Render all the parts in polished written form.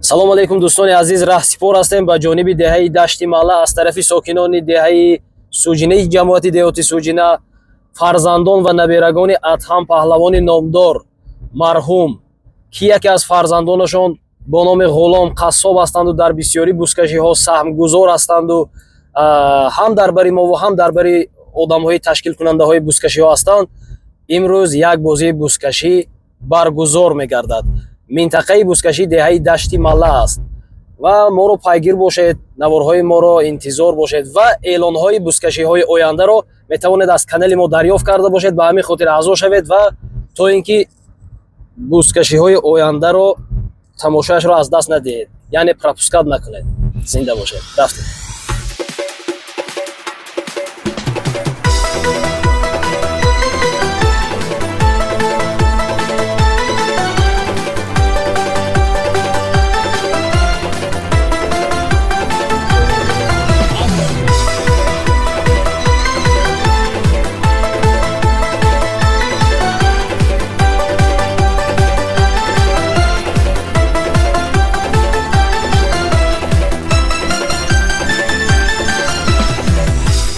Салом алейкум, дӯстони азиз. Раҳсипор ҳастем ба ҷониби деҳаи Дашти Маҳалла. Аз тарафи сокинони деҳаи Суҷинаи ҷамоати деҳоти Суҷина, фарзандон ва наберагони Адҳам паҳлавони номдор марҳум, ки яке аз фарзандонашон бо номи Ғулом қассоб ҳастанду дар бисёрӣ бузкашиҳо саҳмгузор ҳастанду ҳам дар бари мову ҳам дар бари одамҳои ташкилкунандаҳои бузкашиҳо ҳастанд, имрӯз як бозии бузкашӣ баргузор мегардад. Минтақаи бузкашӣ деҳаи Дашти Малла аст ва моро пайгир бошед, наворҳои моро интизор бошед ва эълонҳои бузкашиҳои ояндаро метавонед аз канали мо дарёфт карда бошед. Ба ҳамин хотир аъзо шавед ва то ин ки бузкашиҳои ояндаро тамошояшро аз даст надиҳед, яъне пропускать накунед. Зинда бошед. Рафтем.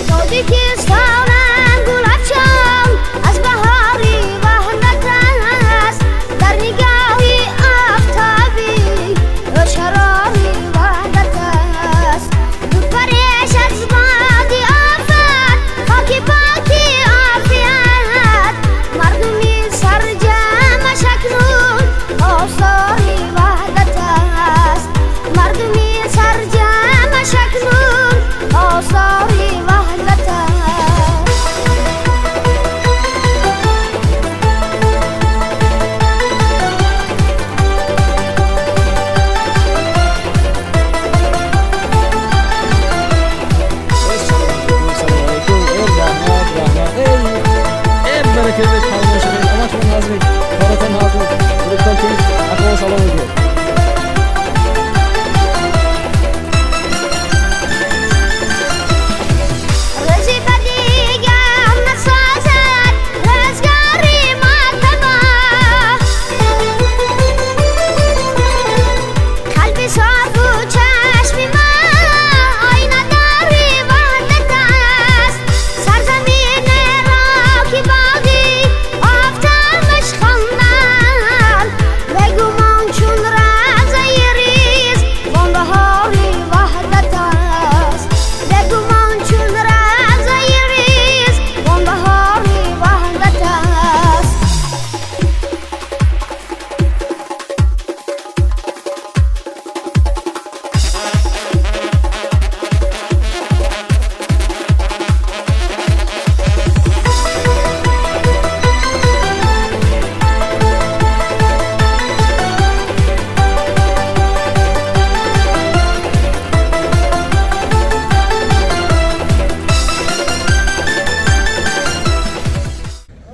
Тоҷикистонам гулафшон аз баҳори ваҳдат аст, дар нигоҳи офтобӣ шарори ваҳдат аст. Дудпареш аз боди офат, хоки поки офият, мардуми сарҷамъаш акнун осори ваҳдат аст, мардуми сарҷамъаш акнун осори ваҳдат аст. Салом алейкум. Э, раҳмат, раҳмат. Эй, э, баракат, палвон шавед. Амак, шумо назми, коратон назми, худатон тинч. Акмон салом алейкум. Рӯзи ба дигар насозад рӯзгори мо табоҳ, қалби софу чашми мо оинадори ваҳдат аст. Сарзаминеро ки боғи офтобаш хондан, бегумон чун равзаи ризвон баҳори ваҳдат аст, бегумон чун равзаи ризвон баҳори ваҳдат аст.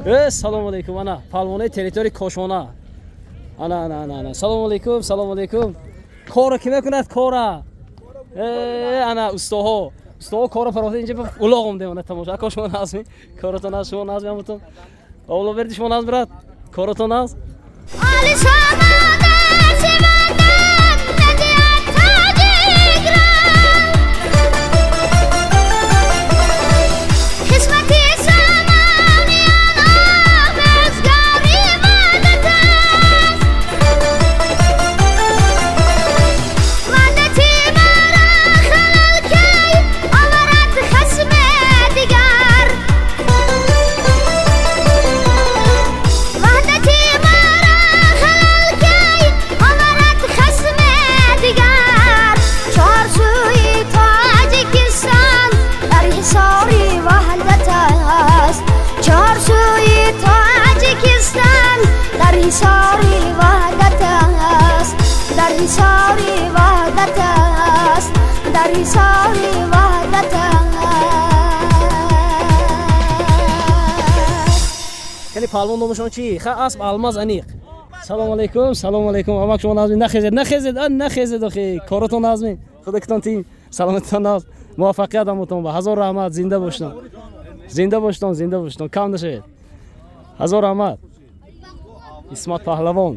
Э, салом алейкум. Ана палвонаи территорияи Кошона. Ана, ана, ана, ана. Салом алейкум, салом алейкум. Кора ки мекунад, кора? Э, ана устоҳо, устоҳо кора парофта инҷа улоғ омдем. Ана тамошо. Ако, шумо назми, коротон аз, шумо назми, ҳаматон авло берди, шумо наз, брат, коротон аз. Оли сомодар севадан надиҳад тоҷикро, қисмати сомониён омезгори ваҳдат аст. Ваҳдати маро халал кай оварад хасме дигар, ваҳдати маро халал кай оварад хасме дигар. Чорсӯи Тоҷикистон дар ҳисори ваҳдат аст, чорсӯи Тоҷикистон дар ҳисори ваҳдат аст, дар ҳисори ваҳдат аст, дар ҳисори ваҳдат аст. Кани палвон номашон чи? Ха, асп алмаз аниқ. Салом алейкум, салом алейкум. Амак, шумо назми, нахезед, нахезед, а, нахезед охи. Коротон назми, худакитон тин, саломатитон наз, муваффақият ҳамотон ба. Ҳазор раҳмат, зинда боштон, зинда боштон, зинда боштон, кам нашавед. Ҳазор раҳмат. Исмат паҳлавон.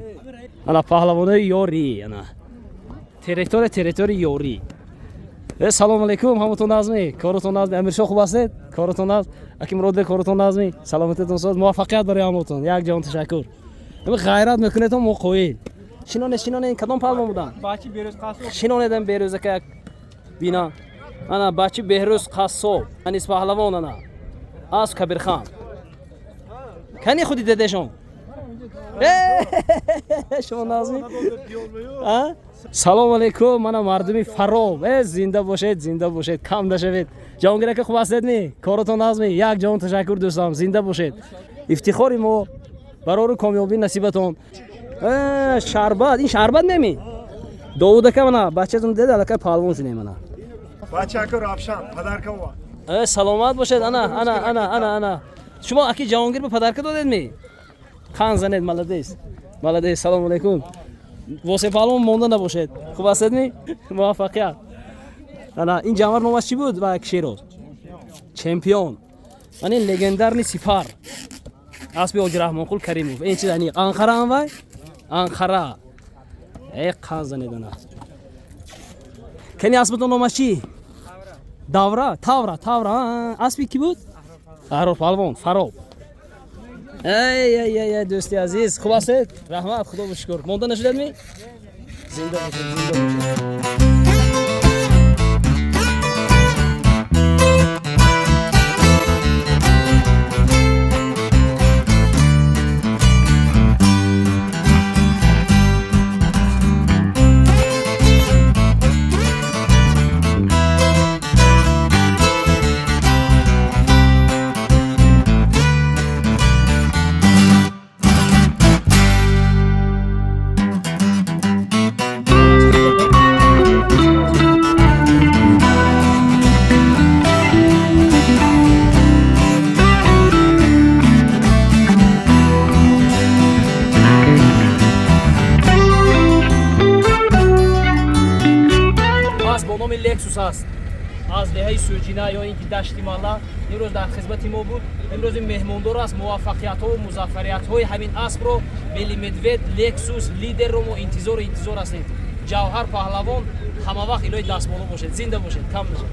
Ана паҳлавонои ёрӣ, ана. Территория, территорияи ёрӣ. Салом алейкум, ҳаматон назмӣ, коротон назмӣ, Амиршо, хуб ҳастед, коротон наз, аки Муродбек, коротон назмӣ, саломатитон соз, муваффақият барои ҳаматон, як ҷаҳон ташаккур. Ғайрат мекунедон, мо қоил. Шиноне, шиноне, кадом палвон буданд? Бачи Берӯз Қассоб. Шинонедам, Берӯзака як бина. Ана бачи Беҳрӯз Қассоб, Анис паҳлавон, ана асп Кабирхан. Кани худи дедешон? Шумо назмӣ? Салом алейкум, мана мардуми Фароб. Зинда бошед, зинда бошед, кам нашавед. Ҷаҳонгир ака, хуб ҳастед ми? Коротон назмӣ? Як ҷаҳон ташаккур, дӯстам, зинда бошед. Ифтихори мо, барору комёбӣ насибатон. Шарбат, ин шарбат меми? Довуд ака, мана бачатон деда, аллакай паҳлавон шудем, мана. Бачако Равшан, подарка ва. Саломат бошед, ана, ана, ана, ана, ана. Шумо аки Ҷаҳонгир ба подарка додед ми? Қан занед, молодец. Молодец, салом алейкум. Восе паҳлавон монда набошед. Хуб ҳастед ми? Муваффақият. Ана ин ҷанвар номаш чӣ буд ва Шероз? Чемпион. Ман ин легендарный Сипар. Аспи Ҳоҷи Раҳмонқул Каримов. Ин чиз ани Анқара ам вай? Анқара. Қан занед, ана. Кани аспатон номаш чӣ? Давра, Тавра, Тавра. Аспи кӣ буд? Аҳрор паҳлавон, Фароб. Эй, эй, эй, эй, дӯсти азиз, хуб ҳастед? Раҳмат, худо ба шукр. Монда нашудед ми? Зинда бошед, зинда бошед. Асп бо номи Лексус аст, аз деҳаи Сӯҷина ё ин ки Дашти Малла имрӯз дар хизмати мо буд. Имрӯз ин меҳмондор аст. Муваффақиятҳову музаффариятҳои ҳамин аспро, Белый Медведь, Лексус лидерро мо интизору интизор ҳастем. Ҷавҳар паҳлавон ҳама вақт илоҳи дастболо бошед, зинда бошед, кам нашед.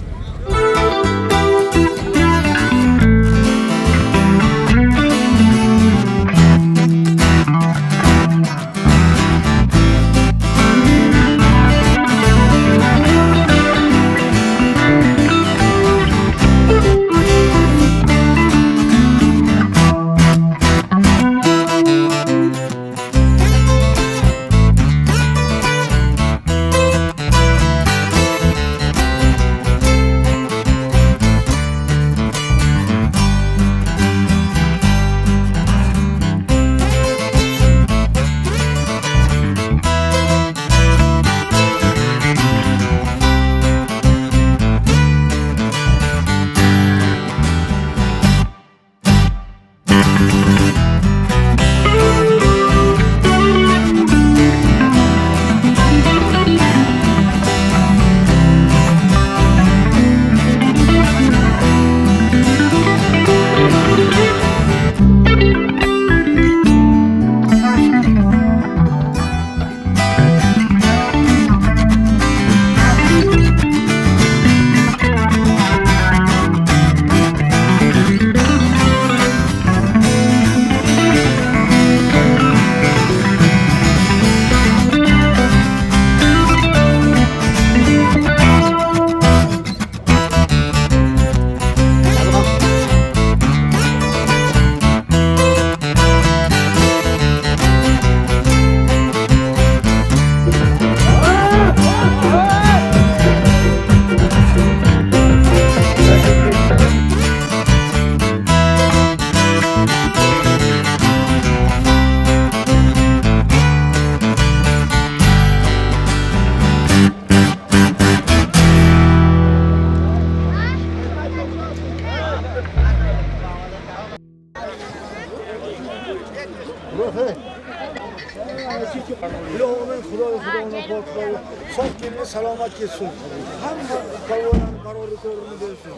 Илоҳомин, Худои худоно покхудо соғ kelin, salomat ketsin. Hamma polvonlarni barori ko'rini bersin.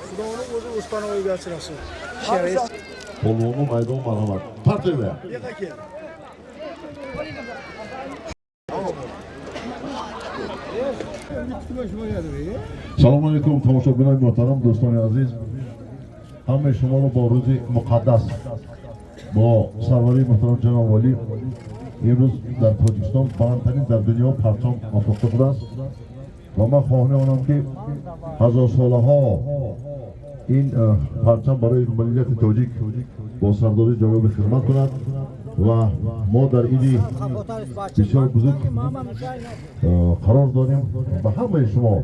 Xudoni o'zi o'z panohiga asrasin. Polvoni maydon, marhamat. Partiyada. Bu yoqqa kel. Салом алейкум, тамошобинони муҳтарам, дӯстони азиз. Ҳамаи шуморо бо рӯзи муқаддас, бо сарварии муҳтарам ҷаноб волӣ имрӯз дар Тоҷикистон баландтарин дар дунё парчам афрохта шудааст ва ман хоҳони онам, ки ҳазорсолаҳо ин парчам барои миллати тоҷик бо сардории ҷавоби хизмат кунад ва мо дар иди бисёр бузург қарор дорем. Ба ҳамаи шумо,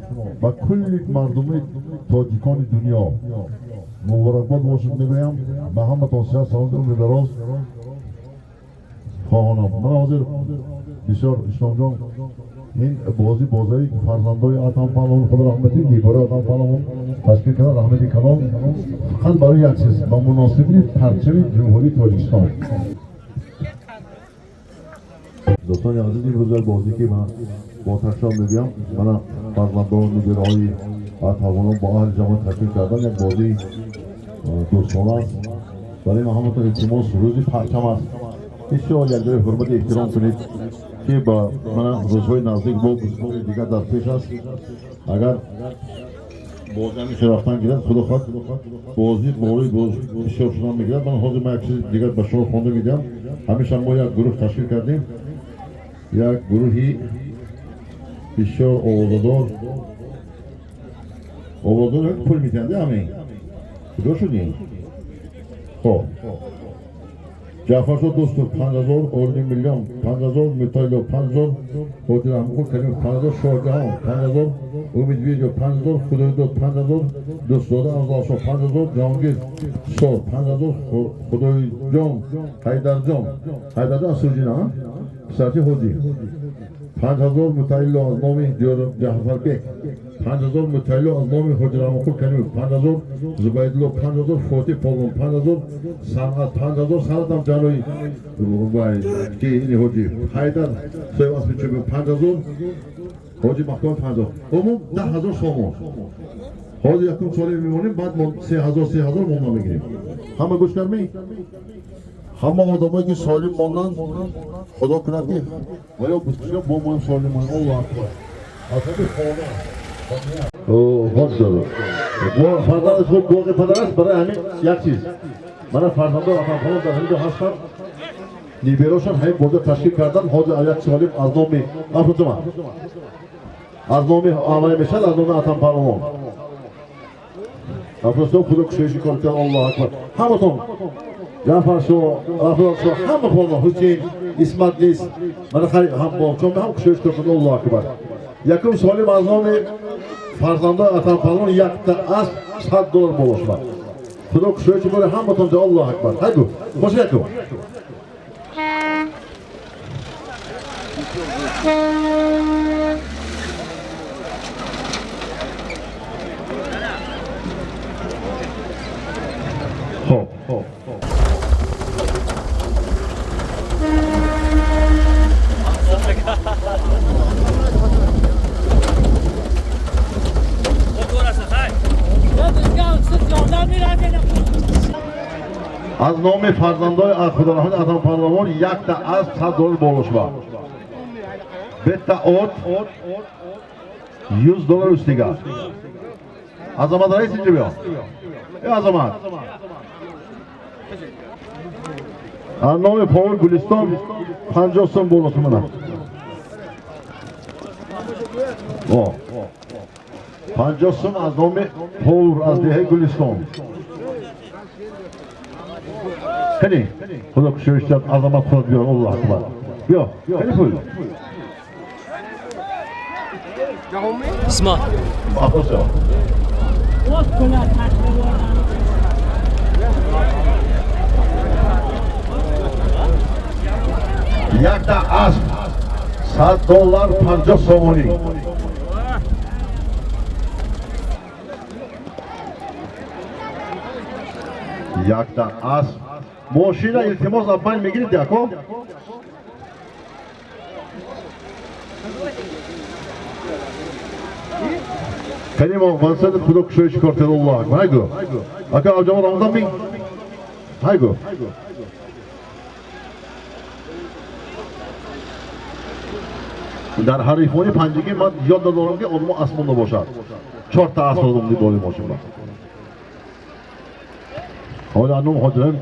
ба кулли мардуми тоҷикони дунё муборакбод бошад мегӯям. Ба ҳаматон сиҳат, саломат, умри дароз хоҳонам. Ман ҳозир бисёр, Исломҷон, ин бозӣ бозии фарзандои Атам Паҳлавон, худо раҳматӣ, барои Атам Паҳлавон ташкил кардан, раҳмати калон, фақат барои як чиз, ба муносибати парчами Ҷумҳурии Тоҷикистон. Дӯстони азиз, имрӯз як бозӣ, ки ман бо такрор мегӯям, мана фарзандон, набираҳои паҳлавонон бо аҳли ҷамоат ташкил кардан як бозии дӯстона аст. Барои ман ҳаматон илтимос, рӯзи парчам аст, бисёр якҷоя ҳурмати эҳтиром кунед, ки ба мана рӯзҳои наздик бо бузурги дигар дар пеш аст. Агар бозӣ ҳамеша рафтан гирад, худо хоҳад, бозӣ болои боз бисёр шудан мегирад. Ман ҳозир ман як чизи дигар ба шумо хонда медиҳам. Ҳамеша мо як гурӯҳ ташкил кардем, як гурӯҳи бисёр овозадор. Овозадор пул медиҳанд, ҳамин куҷо шудем? Хоб, Ҷаъфаршо Дӯстов 5000, Орни Миллион 5000, Муталло 5000, Ҳоҷи Раҳмқул Каримов 5000, Шоҳҷаҳон 5000, Умид Видео 5000, Худойдод 5000, Дӯстзода Афзалшоҳ 5000, Ҷаҳонгир Сор 5000, Худойҷон Ҳайдарҷон, Ҳайдарҷон аз Суҷина, писарчи Ҳоҷӣ 5000, Муталло аз номи Ҷаъфарбек 5000, Муталло аз номи Ҳоҷи Раҳмқул Каримов 5000, Зубайдулло 5000, Фотиҳ Полвон 5000, Санъат 5000, Санъатам ҷанои ки ини Ҳоҷи Ҳайдар соҳиб аспи чӯби 5000, Ҳоҷи Маҳкам 5000, умум 10 000 сомон. Ҳозир якум соли мемонем, баъд 3000, 3000 монда мегирем. Ҳама гӯш кардмӣ? Ҳама одамое ки солим монданд, худо кунад, ки ва ё бисёр бо моем солим монем. Аллоҳу акбар. Асаби хона фарзанди худ боғи падар аст. Барои ҳамин як чиз, мана фарзандо Атампалон дар ҳамин ҷо ҳастанд, ниберошон ҳамин бозиро ташкил кардан. Ҳозир як солим аз номи афротума, аз номи аввал мешавад, аз номи Атампалон Афросиёб, худо кушоиши кор кунад. Аллоҳу акбар. Ҳаматон, Ҷаъфаршо, Афросиёб, ҳама хона, Ҳусейн, Исмат нест, мана хайр, ҳам бомчон ҳам кушоиш кор кунад. Аллоҳу акбар. Якум солим аз номи фарзандои Атампалон якта асп, 100 доллар боло шавад. Худо кушоиши кори ҳаматон. Аллоҳу акбар. Хайгу боша якум. Хоб. Аз номи фарзандои худораҳмат Атам Паҳлавон якта асп, 100 доллар боло шавад, бетта от, 100 доллар устига. Азамат раис, инҷо биё. Э, Азамат, аз номи повар Гулистон 50 сом боло шумана. О, 50 сом аз номи повар аз деҳаи Гулистон. Кани, худо кушоиш диҳад. Азамат, худат биёр. Аллоҳу акбар, биё, кани пул. Исмат. Афросиёб. Якта асп, 100 доллар, 50 сомонӣ. Якта асп, мошина, илтимос, аббайн мегирид яко. Канимо мансад, худо кушоиши кор кунад. Аллоҳу акбар. Хайгу, ака Абҷамол Рамазон ми, хайгу. Дар ҳарифони панҷагӣ ман ёд надорам, ки одмо асп монда бошад. Чорта асп додам болои мошин ба. Ҳола ном ҳоҷирем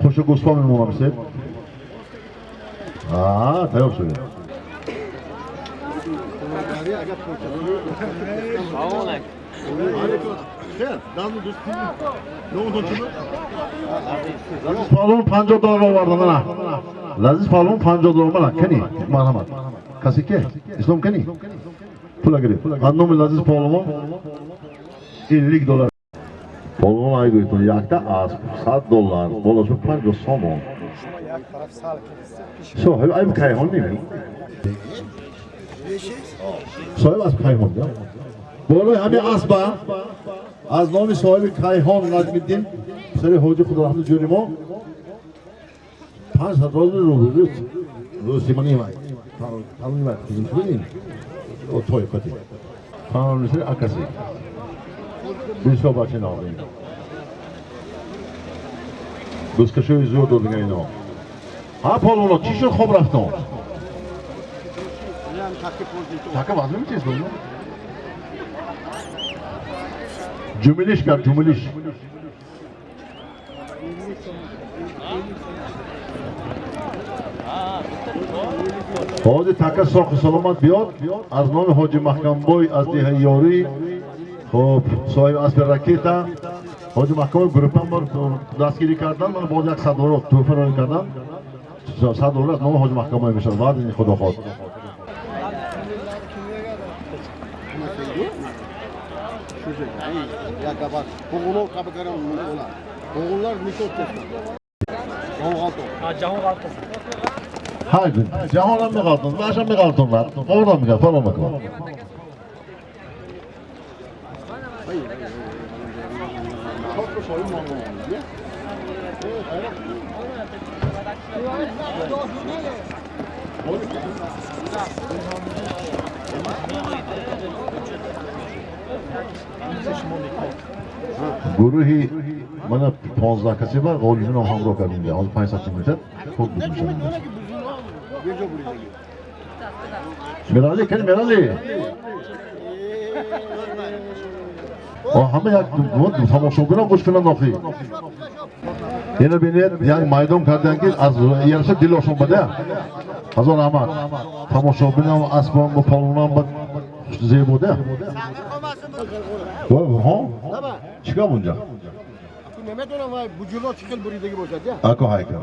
хушу гӯспа мемонам сед. Аа, тайёр шудем. Лазиз паҳлавон 50 доллар оварда мана. Лазиз паҳлавон 50 доллар мана. Кани? Марҳамат. Каси ке? Ислом кани? Пула гирифт. Аз номи Лазиз паҳлавон 50 доллар. Паҳлавон ай гӯйтон якта асп 100 доллар, болошу 50 сомон. Соҳиб айб кайҳон неми? Соҳиб асп кайҳон, я? Болои ҳамин аспа аз номи соҳиби кайҳон Наҷмиддин писари ҳоҷи Худорахмати ҷони мо 5000 рубл рӯси ман имай. Талон имай. Бибин. О той қати. Панҷ акаси. Бисёр бача нозим. Дӯсткашои зӯр додига ино. Ҳа полвоно чӣ шуд хоб рафтон? Така вазн мечист? Ҷумилиш кард, ҷумилиш. Ҳоҷи така соқи саломат биёд аз номи ҳоҷи Маҳкамбой аз деҳаи Ёрӣ, хуб соҳиби аспи ракета ҳоҷи Маҳкамбой группам бор дастгирӣ кардан, ман боз як 100 доллар тӯҳфа роҳӣ кардан. 100 доллар аз номи ҳоҷи Маҳкамбой мешавад. Баъд ин худо хоҳад. Haydi, jahonam miqalton, masham miqaltonlar, oradan miqal, falon miqal. Гурӯҳи мана 15 касе бар ғолибинам ҳамроҳ кардем. Ҳозир 500 метр хуб буд мешавад. Мерали, кани Мерали? Ҳама як тамошобинам гӯш кунанд охи. Ино бинед, як майдон карданд ки аз яраша дилошон бада. Ҳазор раҳмат. Тамошобинам, аспам ва полонам ба зебода. Ҳо? Чӣ гап унҷа? Намедонам вай буҷуло чӣ хел буридагӣ бошад, я? Ако ҳайкар.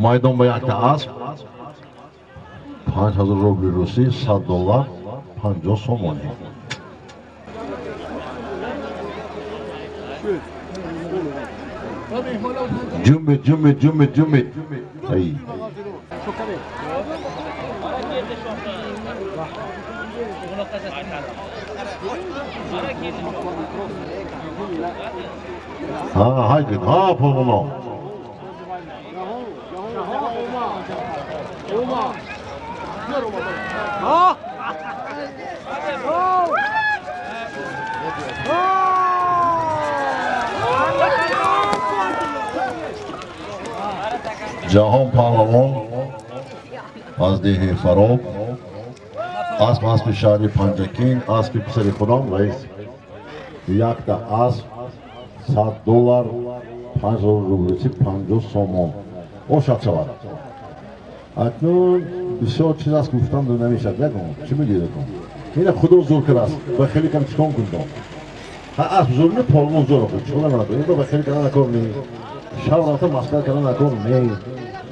Майдон ба якта асп 5000 рубли русӣ, 100 доллар, 50 сомонӣ. Ҷумбид, ҷумбид, ҷумбид, ҷумбид. Ай. Ҳа, ҳайгид, ҳа, полвоно. Ҷаҳон паҳлавон аз деҳи Фароб, асп аспи шаҳри Панҷакент, аспи писари худам раис. Якта асп 100 доллар, 5000 рублици, 50 сомон. Ошад шавад. Акнун бисёр чиз аст гуфтан намешавад. Ягон чӣ мегӯед акун? Ина худо зур кардааст. Ба хеле кам чикон кунтон? Ҳа асп зур не, полвон зур охир. Чикон накун? Ин ба хеле кардан накор не. Шав рафта масхара кардан накор не.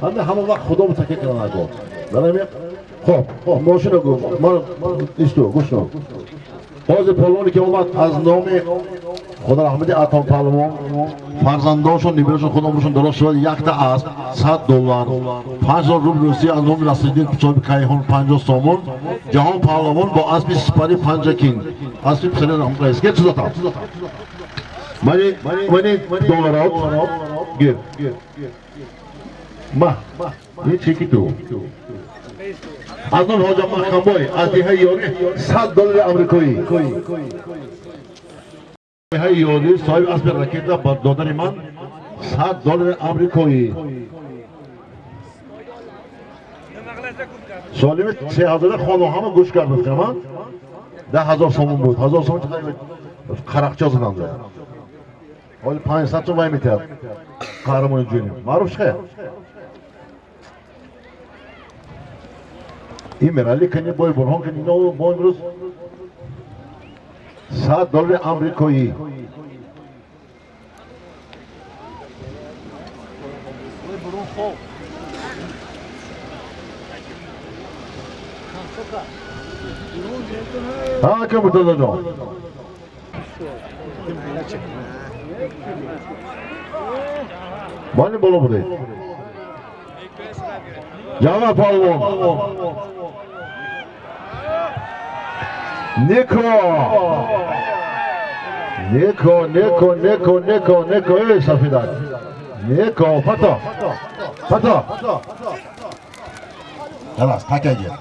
Ҳама ҳама вақт худо мутакка кардан накор. Барои хоб, мошина гу, ман исто, гӯш кун. Ҳозир палвоне ки омад аз номи Худо раҳмати Атон паҳлавон, фарзандоншон, нибирашон, Худо умрашон дароз шавад, якта асп $100, 5000 рубл Русия аз номи Насриддин соҳиби Кайҳон 50 сомон, Ҷаҳон паҳлавон бо аспи сипари Панҷакин, аспи писари Раҳмат. Гир чизотам. Мани мани долларот гир. Ма, ин чеки ту. Аз номи Ҳоҷа Маҳкамбой аз деҳаи Ёрӣ $100 амрикоӣ. Деҳаи Ёрӣ соҳиби аспи ракета ба додани ман $100 амрикоӣ. Солими 3000 хонум ҳама гӯш кард бификрам, 10,000 сомон буд. 1000 сомон чақадр қарақча заданд. Ҳоли 500 сом вай метиҳад. Қаҳрамони ҷуним. Маъруф чӣ? Ин Мерали кани бой Бурҳон кани ино мо имрӯз $100 амрикоӣ. Ҳа, ка Муртазо ҷон. Мани боло будед. Ҷавҳар паҳлавон. Нико. Нико, Нико, Нико, Нико, Нико, эй сафидак. Нико, фато. Фато. Халас, такайгир.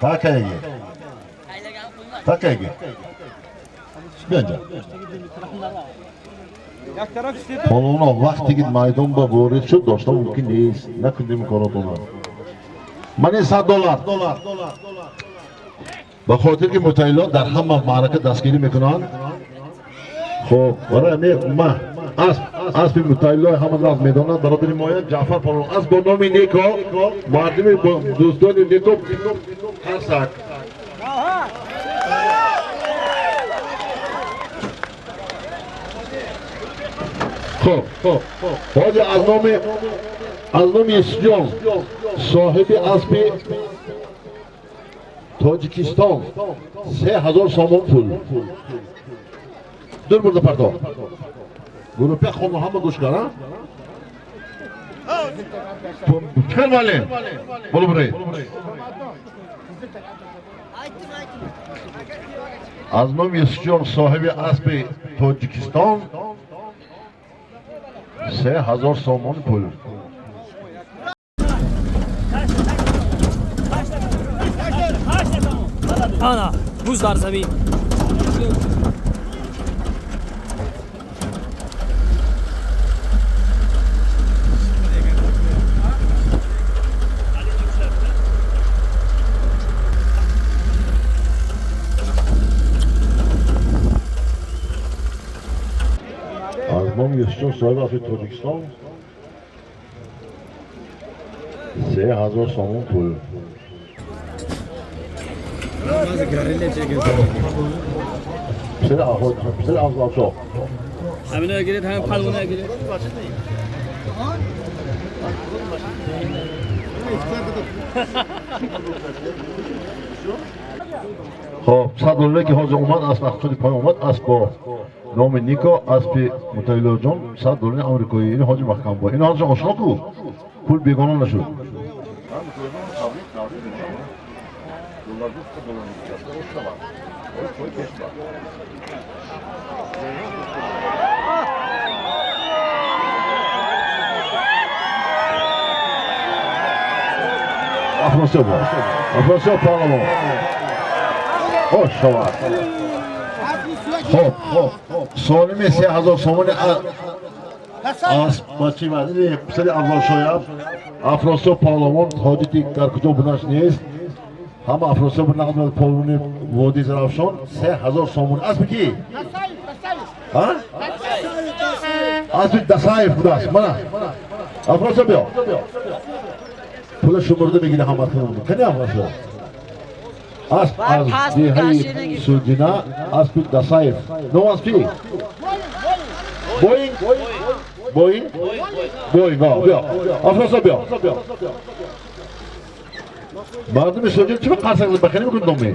Такайгир. Такайгир. Биё инҷа. Палвоно вақте ки майдон ба ворид шуд, доштан мумкин нест. Накунем имконотонро. Ман ин $100. Ба хотир ки мутаиллот дар ҳама маърака дастгирӣ мекунанд. Хоб, барои ҳамин ма асп, аспи мутаиллои ҳама наз медонанд, бародари моя Ҷаъфар палвон асп бо номи Нико, мардуми дӯстони Нико қарсак. Хоб, ҳозир аз номи Юсуфҷон соҳиби аспи Тоҷикистон 3000 сомон пул. Дур бурда парто. Гурӯпи хонум ҳама гӯш кар, а? Чикар муаллим? Боло буред. Аз номи Юсуфҷон соҳиби аспи Тоҷикистон 3000 сомон пул. Ана, буз дар замин. Аз номи Юсуфҷон соҳиби аспи Тоҷикистон 3000 сомон пул. Писари Афзалшоҳ. Ҳамино гиред, ҳамин палвона гиред. Хоб, $100 ки ҳозир омад, асп аз худи поён омад, асп бо номи Нико, аспи Мутаиллоҷон, $100 амрикоӣ. Ин ҳоҷи Маҳкамбой. Ин ҳоҷи ошно ку? Пул бегона нашуд. Афросиёб, Афросиёб паҳлавон. Хош шавад. Хоб, солими 3000 сомони асп ба чӣ маъни? Писари Афзалшояб, Афросиёб паҳлавон, ҳоҷати дар куҷо буданаш нест. Ҳама Афросиёб нақл мекунад палвони водии Зарафшон 3000 сомон. Аспи ки? Ҳа? Аспи Дасаев будааст. Мана. Афросиёб биё. Пула шумурда мегирӣ ҳама кани Афросиёб? Асп аз деҳаи Суҷина, аспи Дасаев. Ном асп чи? Боинг? Боинг? Боинг, биё. Афросиёб биё. Мардуми Суҷина чӣ ба қарсак бахелӣ мекунад номи?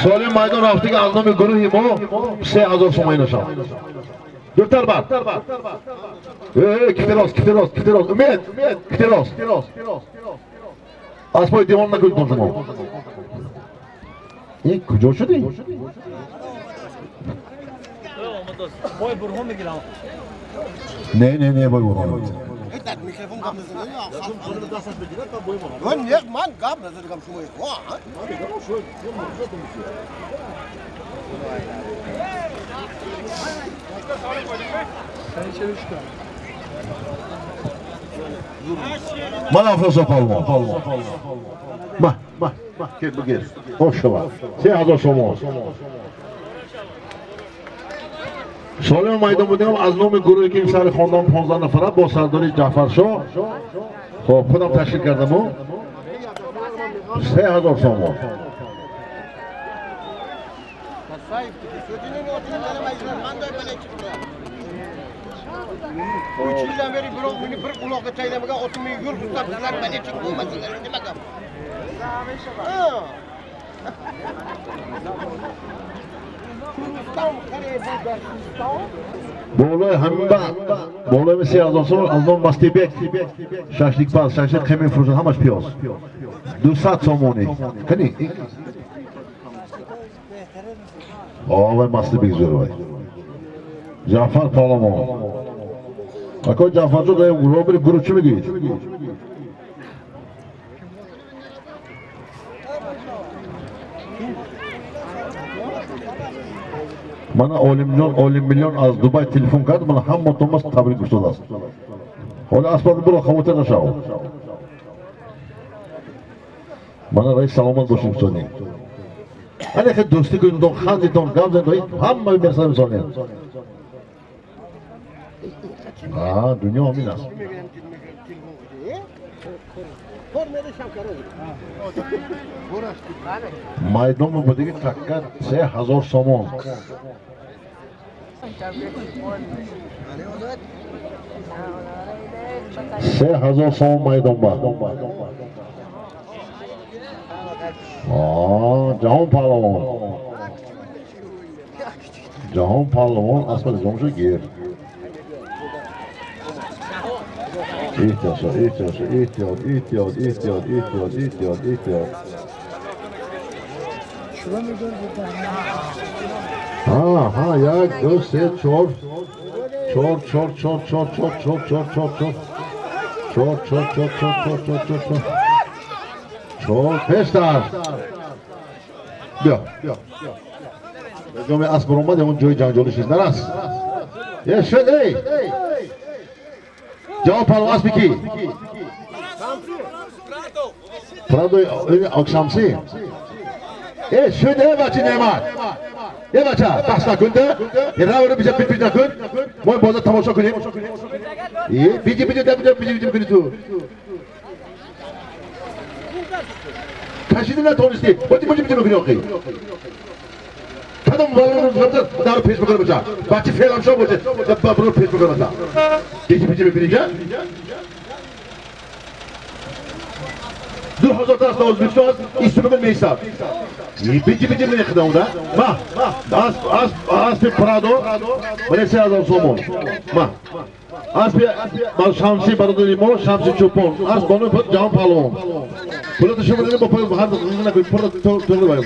Солим майдон рафтиги аз номи гурӯҳи мо 3000 сомонӣ ношам. Дуртар бар. Кифти рост, кифти рост, кифти рост. Умед, кифти рост. Аз пои девон накунед шумо. Ин куҷо шудӣ? Не, не, не, бой бурҳон. من قبل نزدم شما من افراز پالمان. ما ما که بگیر. خوش شما. 3000 سومون. سالم майдон будем аз номи гурӯҳе ки сари хондан 15 нафара бо сардори Ҷаъфаршоҳ. Хоб худам ташкил кардаму 3000 сомон. Uch yildan beri birov meni bir uloqqa chaynamagan, otimni yo'l ustab sizlar meni qo'ymasinlar, nima gap? Болои ҳамин болои 3000 сомон аз ном Мастибек шашликпаз, шашлик қимӣ фурӯшад, ҳамаш пиёз. 200 сомонӣ. Кани? Вай Мастибек зӯр вай. Ҷаъфар Паҳлавон. Акои Ҷаъфарҷон, робери гурӯҳ чӣ мегӯед? Мана Олимҷон, Олим миллион аз Дубай телефон кард, мана ҳаматон мас табрик гуфтодааст. Ҳоли асбоби буро хавотир нашав. Мана раис саломат бошед гуфтодем. Ане хел дӯстӣ кунедон, хандидон, гап занедон, ҳама мерасад мисолем. Дунё ҳамин аст. Майдон будиги такка 3000 сомон. 3000 сомон майдон ба. Ҷаҳон паҳлавон. Ҷаҳон паҳлавон аспа ҷомшо гир. Ehtiyot, ehtiyot, ehtiyot, ehtiyot, ehtiyot, ehtiyot, ehtiyot, ehtiyot. Ha, як, ду, се, чор, чор, чор, чор, чор, чор, чор, чор, чор, чор, чор, чор, чор, чор, чор, чор, чор, чор, чор, пештар. Биё, биё. Ҷоми асп баромад, он ҷои ҷанҷолӣ шид. Нарас. Е, шуд, эй! Ҷавоб паҳлавон аспи ки? Прадо Окшамсӣ. Э, шуд, э, бачи неъмат. Э, бача, баҳс накун, да? Равро бижа пит-пит накун. Мо боза тамошо кунем. Э, биҷи биҷи да биҷи биҷи биҷи кунӣ ту. Кашида натонистӣ. Боти биҷи биҷи мекунӣ охи. Кадом валро дар пеш мекунам бача. Бачи феълан шо бошад, бабро пеш мекунам бача. Биҷи биҷи мекунӣ ҷа? 2000 та аст Ӯзбекистон аст, истимекун меистад. Биҷи биҷи мекунам да? Ма, аспи Прадо, мана 3000 сомон. Ма. Аспи Шамси бародари мо, Шамси Чӯпон, асп бону Ҷаҳон Паҳлавон. Пулато шумо дидем, бо пой ҳар накунед, пула тоғри бояд.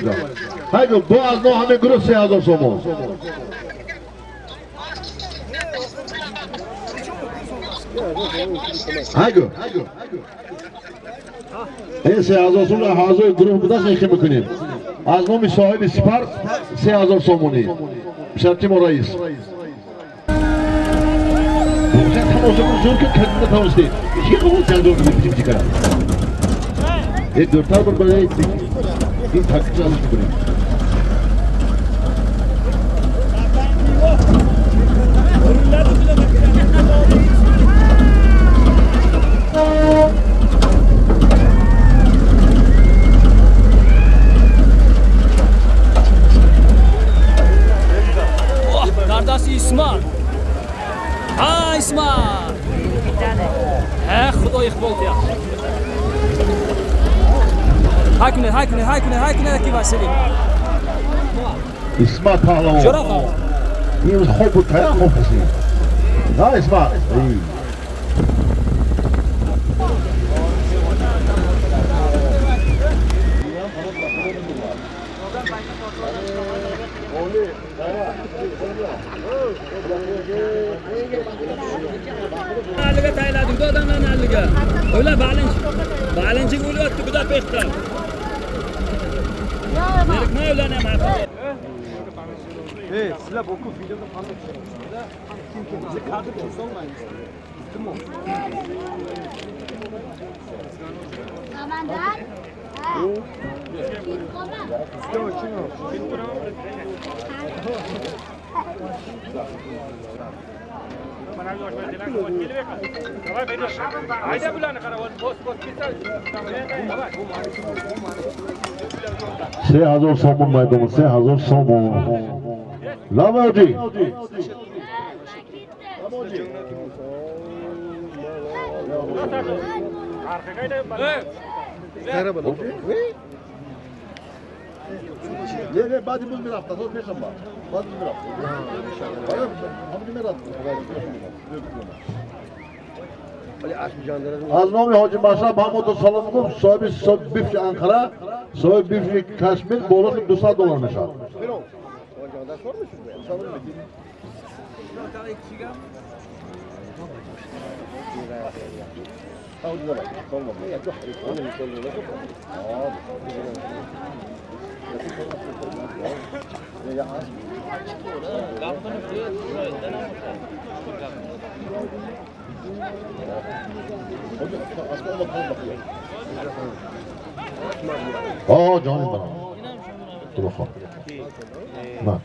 Ҳайгу, бо аз но ҳамин гурӯҳ 3000 сомон. Ҳайгу. Ин 3000 сомон аъзои гурӯҳ будааст, мехем мекунем. Аз номи соҳиби сипар 3000 сомонӣ. Шарти мо раис. Тамошо кун, зур кун, кадида тавонистӣ. Чӣ қабул ҷанҷол кунӣ, биҷи биҷи кара. Э, дуртар бар барои ин такча алиш мекунем. Дар дасти Исмат. Ҳа, Исмат. Ҳа, Худо иқбол диҳад. Ҳай кунед, ҳай кунед, ҳай кунед, ҳай кунед, ки Василий. Исмат паҳлавон. Ин хоб буд, кая хоб каси? На Исмат. Aliga tayladik, odamlarni aliga. Ular balinchi o'lyapti Budapeshtda. Nima ularni Ey, sizlar o'qib videoda qanday tushirasizlar? Kim kim bizni kadr kesolmaymiz. Iltimos. Komandant. Ha. Се ҳазор сомон майдон, 3000 сомон. Ламоҷи. Не, баъди буз мерафт, азор мешам ба. Баъд буз мерафт. Ҳамин мерафт. Аз номи ҳоҷи Машраб ҳамото салом гуфт, соҳиби бифши Анқара, соҳиби бифши Кашмир болои 200 доллар мешавад. آه جاني برام تو نه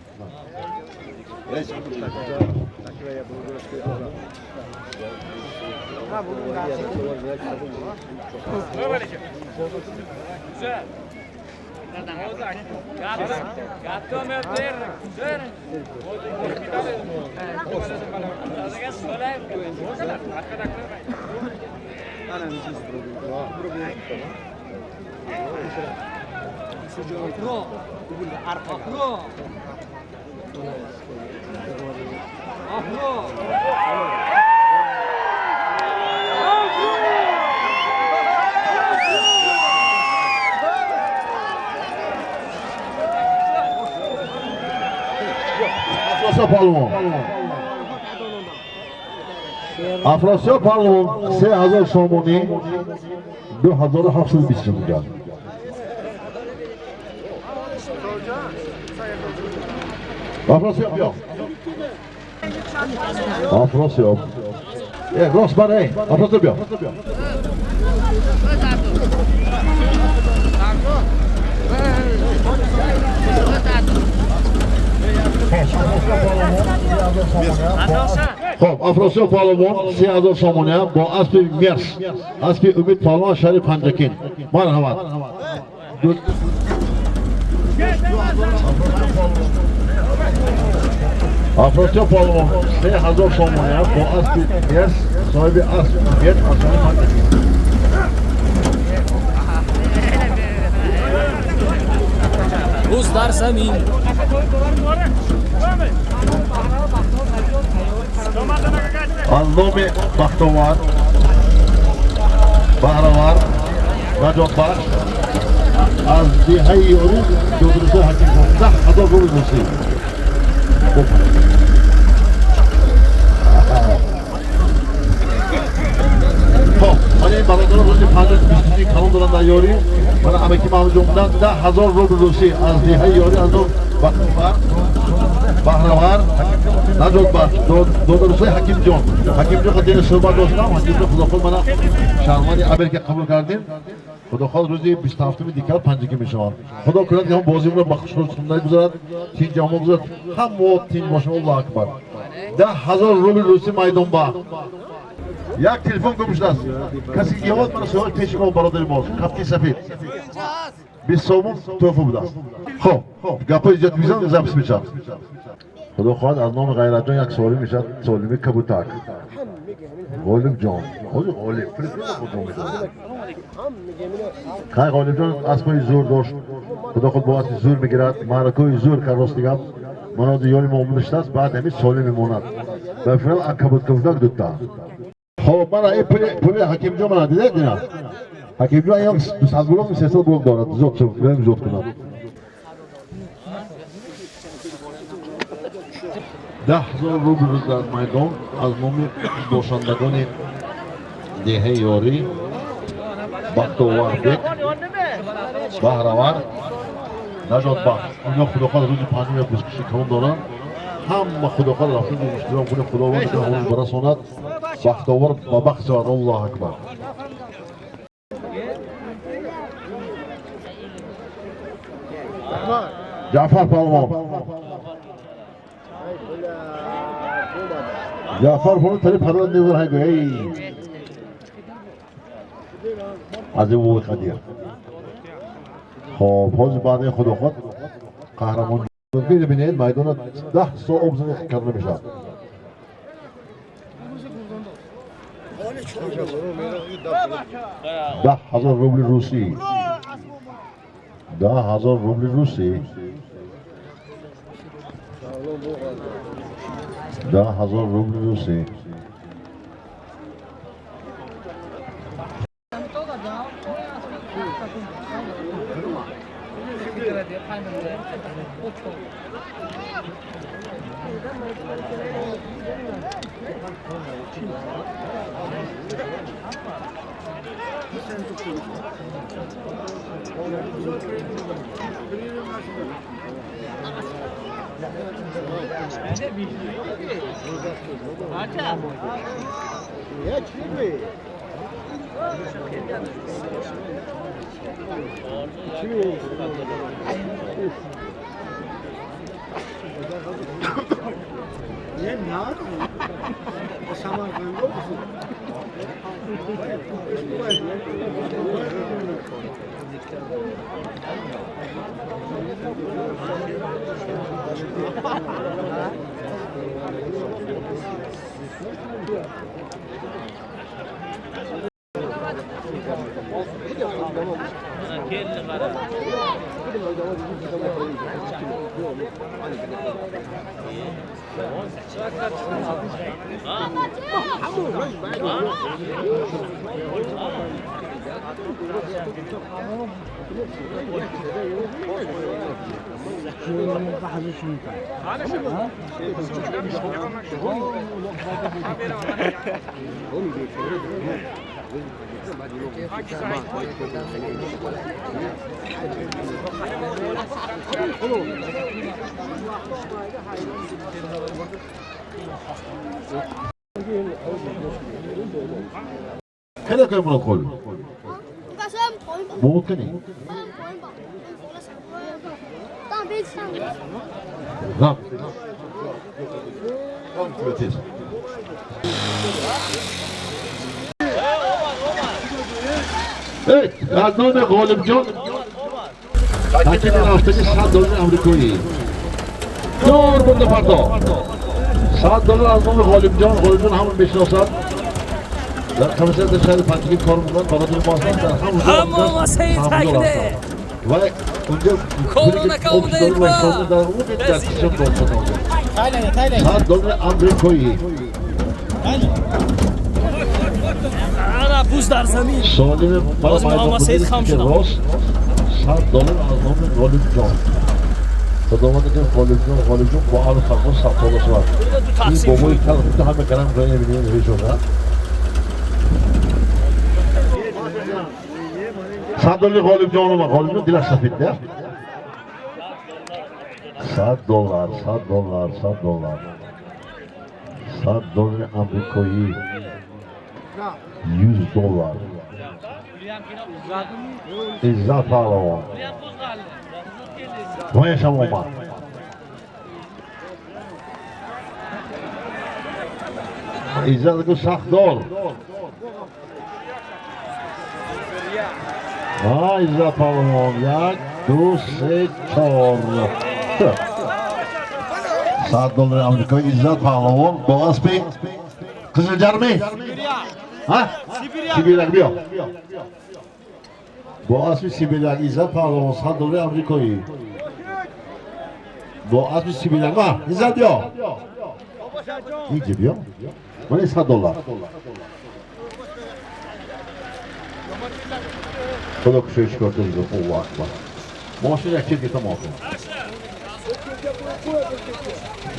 Афросиёб паҳлавон 3000 сомонӣ 2720 сомон. Афросиёб биё. Афросиёб. Рост барей. Афросиёб биё. خب افراسیاب پهلوان 3000 سомония бо аспи мерс, аспи Умид паҳлавон шаҳри Панҷакент. Марҳамат. Афросиёб паҳлавон 3000 сомония бо аспи мерс, соҳиби асп Умид аз шаҳри Панҷакент. Рӯз дар замин. Аз номи Бахтовар, Баҳравар, Наҷотбахш аз деҳаи Ёрӣ Додурусо Ҳакимхон 10000 рубл русӣ. Хоб, мана ин бародарон рӯзи 5 калон доранд дар Ёрӣ. Мана амаки Маҳмудҷон буданд 10000 рубл русӣ аз деҳаи Ёрӣ аз номи Бахтовар, Баҳравар, Наҷотбахш, Додурусои Ҳакимҷон. Ҳакимҷон қадри суҳбат доштам, Ҳакимҷон худохоҳ мана шаҳрванди Америка қабул кардем. Худохоҳ рӯзи 27 декабр панҷаки мешаванд. Худо кунад ки ҳам бозимонро ба хушҳол гузарад, тинҷ ҷаҳон гузарад, ҳам мо тинҷ бошем. Аллоҳу акбар. 10000 рубл русӣ майдонба. Як телефон гум шудааст. Касе ки ёд мана суҳбат пеши мо бародари мост, хафти сафед. 20 сомон тӯҳфа будааст. Хоб, гапҳои зиёд мезанам, запис мешавад. Худо хоҳад аз номи Ғайратҷон як суоле мешавад, солими кабутак. Ғолибҷон, ҳозир Ғолиб, Хай Ғолибҷон аспои зӯр дошт. Худо худ бо аси зӯр мегирад, маъракаҳои зӯр кар, рости гап, манози ёни мо ништааст, баъд ҳамин солим мемонад. Ба финал анкабуткавдак дута. Хоб, мана ин пули Ҳакимҷон, мана дидед, ина Ҳакимҷон як 200 булок, 300 булок дорад, зиёд зиёд кунад. 10 000 рубл дар майдон аз номи бошандагони деҳаи Ёрӣ, Бахтоварбек, Баҳравар, Нажодбахт. Ино худохоҳ рӯзи панҷум як бузкиши калон доранд. Ҳама худохоҳ рафта иштирок кунед, Худованд ҳамон барасонад, бахтовар ба бахт шавад. Аллоҳу акбар. Ҷаъфар палвон, Ҷаъфар палвон тари парвар невар ҳай гӯй аз ин қадир. Хоб, ҳозир баъди худохоҳ қаҳрамон бинед, майдона 10 сол об зани карда мешавад. 10 000 рубли русӣ, 10 000 рубли русӣ, 10 000 рубли русӣ. Каде кай Муродқул? Бобот кани? Рафт. Тез. Аз номи Ғолибҷон ҳакими рафтагӣ 100 доллари амрикоӣ. Дор бурда пардо. 100 доллар аз номи Ғолибҷон, Ғолибҷон ҳамон мешиносад. Дар комиссияти шаҳри Панҷакент кор мекунад, бародари мо ҳастанд, дар Ҳаммо масаи такде. Ва унҷо Корона ва ҳисоб дар он дар кишон дод. 100 доллари амрикоӣ. Ана буз дар замин. Солим Боз Муҳаммад Саид хам шудам. Рост 100 доллар аз номи Ғолибҷон. Худованд ки Ғолибҷон, Ғолибҷон бо аҳли халқо сабтола шавад. Ду Ин тақсим. бобои кал худ ҳама карам мебинем ҳечона. 100 доллар Ғолибҷон омад. Ғолибҷон дилаш сафед, да? 100 доллар, 100 доллар, 100 доллар. 100 доллари амрикоӣ. 100 доллар. Izzat паҳлавон. Вояшам омад. Izzat гу сахтдор. А, Izzat паҳлавон. Як, ду, се, чор. 100 доллари амрикоӣ Izzat паҳлавон бо аспи Қизилҷарми? Ҳа? Сибиряк, биё. با اسب 31 ایزد پهلوان 100 دلار آمریکایی. با اسب 31 ما ایزد بیا. اینجا بیا. من 100 دلار. خدا کشش کرد الله اکبر. ماشین یک چیز تمام کن.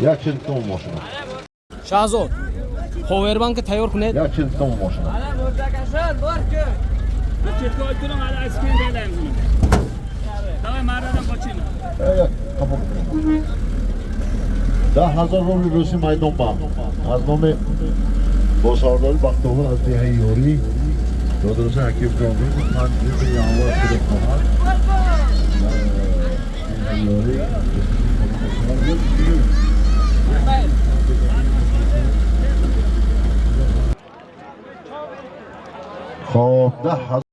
یک چیز تمام ماشین. شاهزاد پاوربانک تیار کنید. یک چیز تمام ماشین. 10,000 روبل روسی میدان با از نام بازارداری بختاور از دهه یاری دادرس حکیم جانبی 5 январ خود خواهد یاری. خب 10,000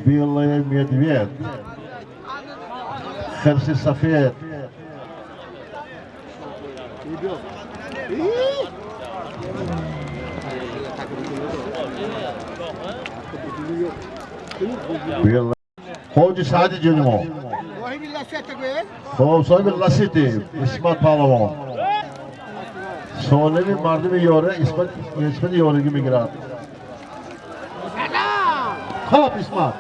белая медведь херси сафед. хоҷи саъди ҷонимо. خب صاحب لسیتی اسمت پهلوان سالمی مردم یاره اسمت یارگی میگیرد. خب اسمت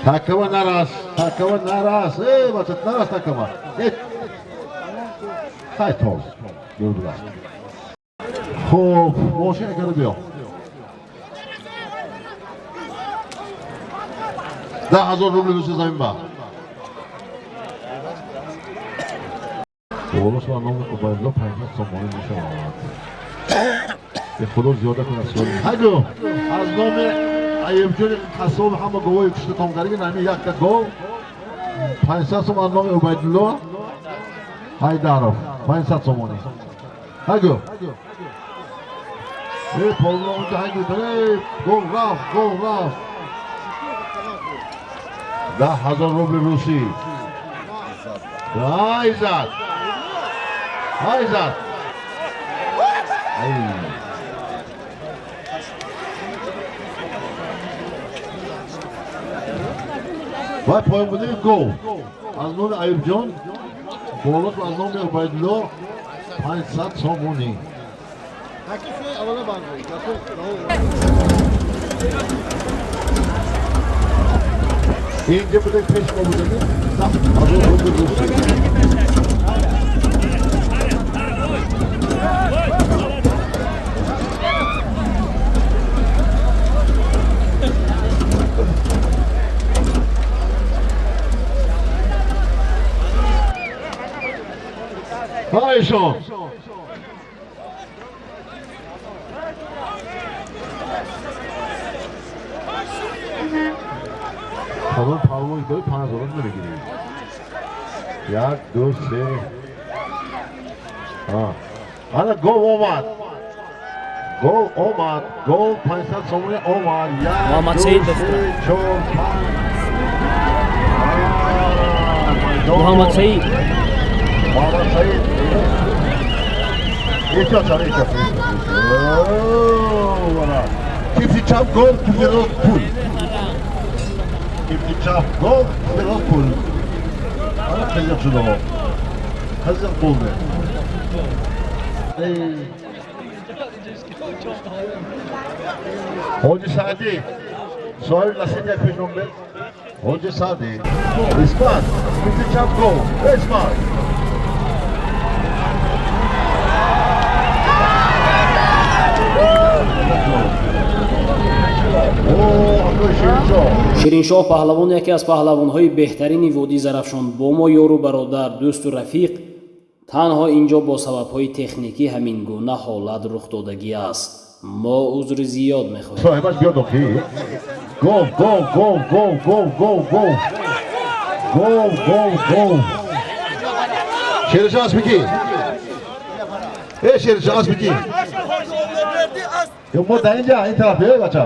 تکما نرس، تکما نرس، ای بچه نرس تکما. های توز دور. خب ماشین اگر بیا. 10,000 روبل روسی زمین با. اولش من نام عبیدالله 500 سومانی میشه. به خدا زیاده کنه سوال. هگو از نام ایبجون قصاب همه گوهای کشته تام کردی نمی یک تا گو 500 سوم از نام عبیدالله حیدرов 500 سومانی. هگو ای پولنا اونجا هگو داره گو رفت گو رفت. 10,000 روبل روسی. ایزد ایزد. باید پایین بودیم گو از نام ایوب جان بالا از نام عبیدالله 500 سومانی. اینجا بوده پیش ما بوده 10,000 روبل روسی. هایشون کدوم پهلوان داره 5,000 نمیگیری. 1 2 3 ها حالا گو اومد، گو اومد، گو 500 سومانی اومد. 1 2 3 4 5 محمد سعید محمد سعید احتیاط چند احتیاط. کیفی چپ گل کیفی راست پول. کیفی چپ گل کیفی راست پول. حالا قزق شده ها قزق بولده. حاجی سعدی صاحب لسید یک پیش نمبر. حاجی سعدی اسمت کیفی چپ گل اسمت. шириншоҳ паҳлавон яке аз паҳлавонҳои беҳтарини водии Зарафшон бо мо ёру бародар, дӯсту рафиқ танҳо инҷо бо сабабҳои техникӣ ҳамин гуна ҳолат рух додагӣ аст. Мо узри зиёд мехоҳем. Соҳибаш биёд охи. Гов, гов, гов, гов, гов, гов, гов. Гов, гов, гов. Шериншоҳ асби ки? Э Шериншоҳ асби ки? Мо дар инҷа ин тараф биёй бача.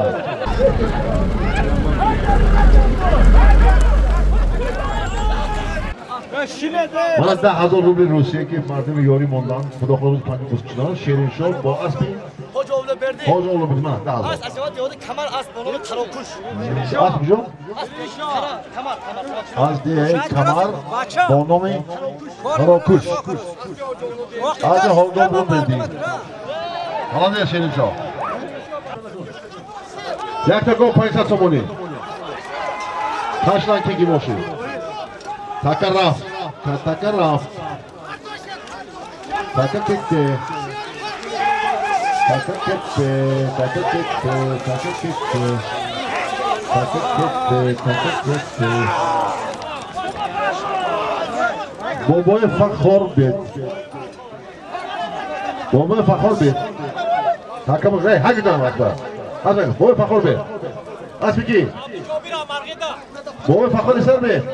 Ман 10,000 рубли Русия ки мардуми ёрӣ мондан, худо хоҳад рӯзи панҷ кушкишдан, Шириншоҳ бо аспи Хоҷа Овло берди. Ман 10,000. Аз асиёт ёди камар асп бо номи Қарокуш. Асп куҷо? Камар, камар. Аз деҳаи Камар бо номи Қарокуш. Аз ҳолдон берди. Молодец, Шириншоҳ. Якта гов 500 сомонӣ. Ташлан ки бошӣ. Така рафт. Така рафт. Така кетте. Така кетте. Така кетте. Така кетте. Така кетте. Така кетте. Бобои Фахор бед. Бобои Фахор бед. Така бошай, ҳаҷ дан акбар. Ҳаҷ, бобои Фахор бед. Аспи ки? Бобои Фахор сар бед.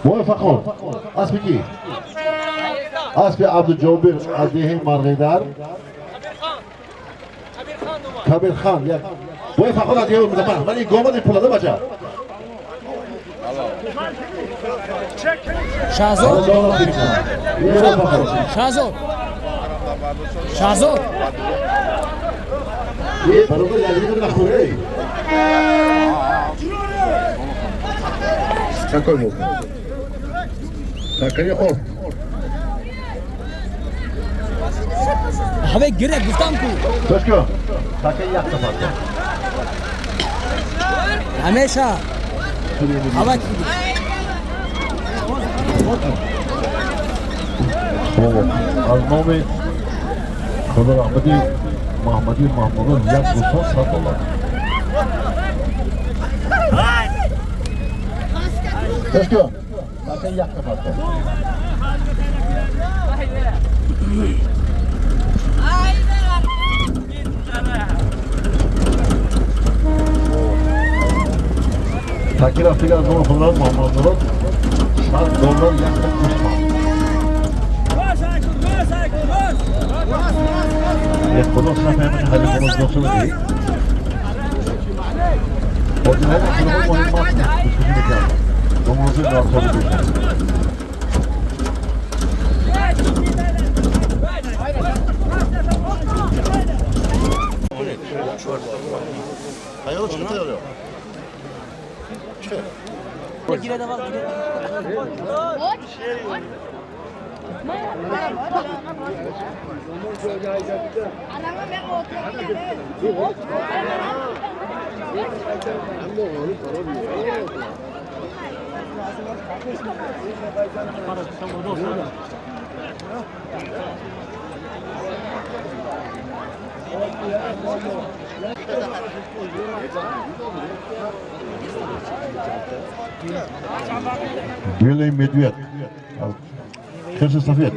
Бобои Фахор. Аспи ки? Аспи Абдуҷобир аз деҳаи Марғидар. Кабирхан. Як. Бобои Фахор аз деҳаи Музаффар. Ман ин гомади пулада бача. Шаҳзод. Шаҳзод. Шаҳзод. Бародар ягида нахӯрей. Какой можно? Такая хор. Ҳаве гире гуфтам ку. Точка. Такая якта фарта. Ҳамеша. Ҳава аз номи Худо раҳмати Маҳмади Маҳмудов як гӯсон 100 доллар. Точка. Такая якта фарта. Таки рафтига аз номи Худо Маҳмудов 100 доллар якта гӯсфанд. خدا صفحه من خیلی خلاص داخل دی. بازی های خدا مهم است. گوشی میکرد. دو موضوع داخل بشه. Hayır, çıkı tayarıyor. Çıkı. Белый медведь. Херси сафед.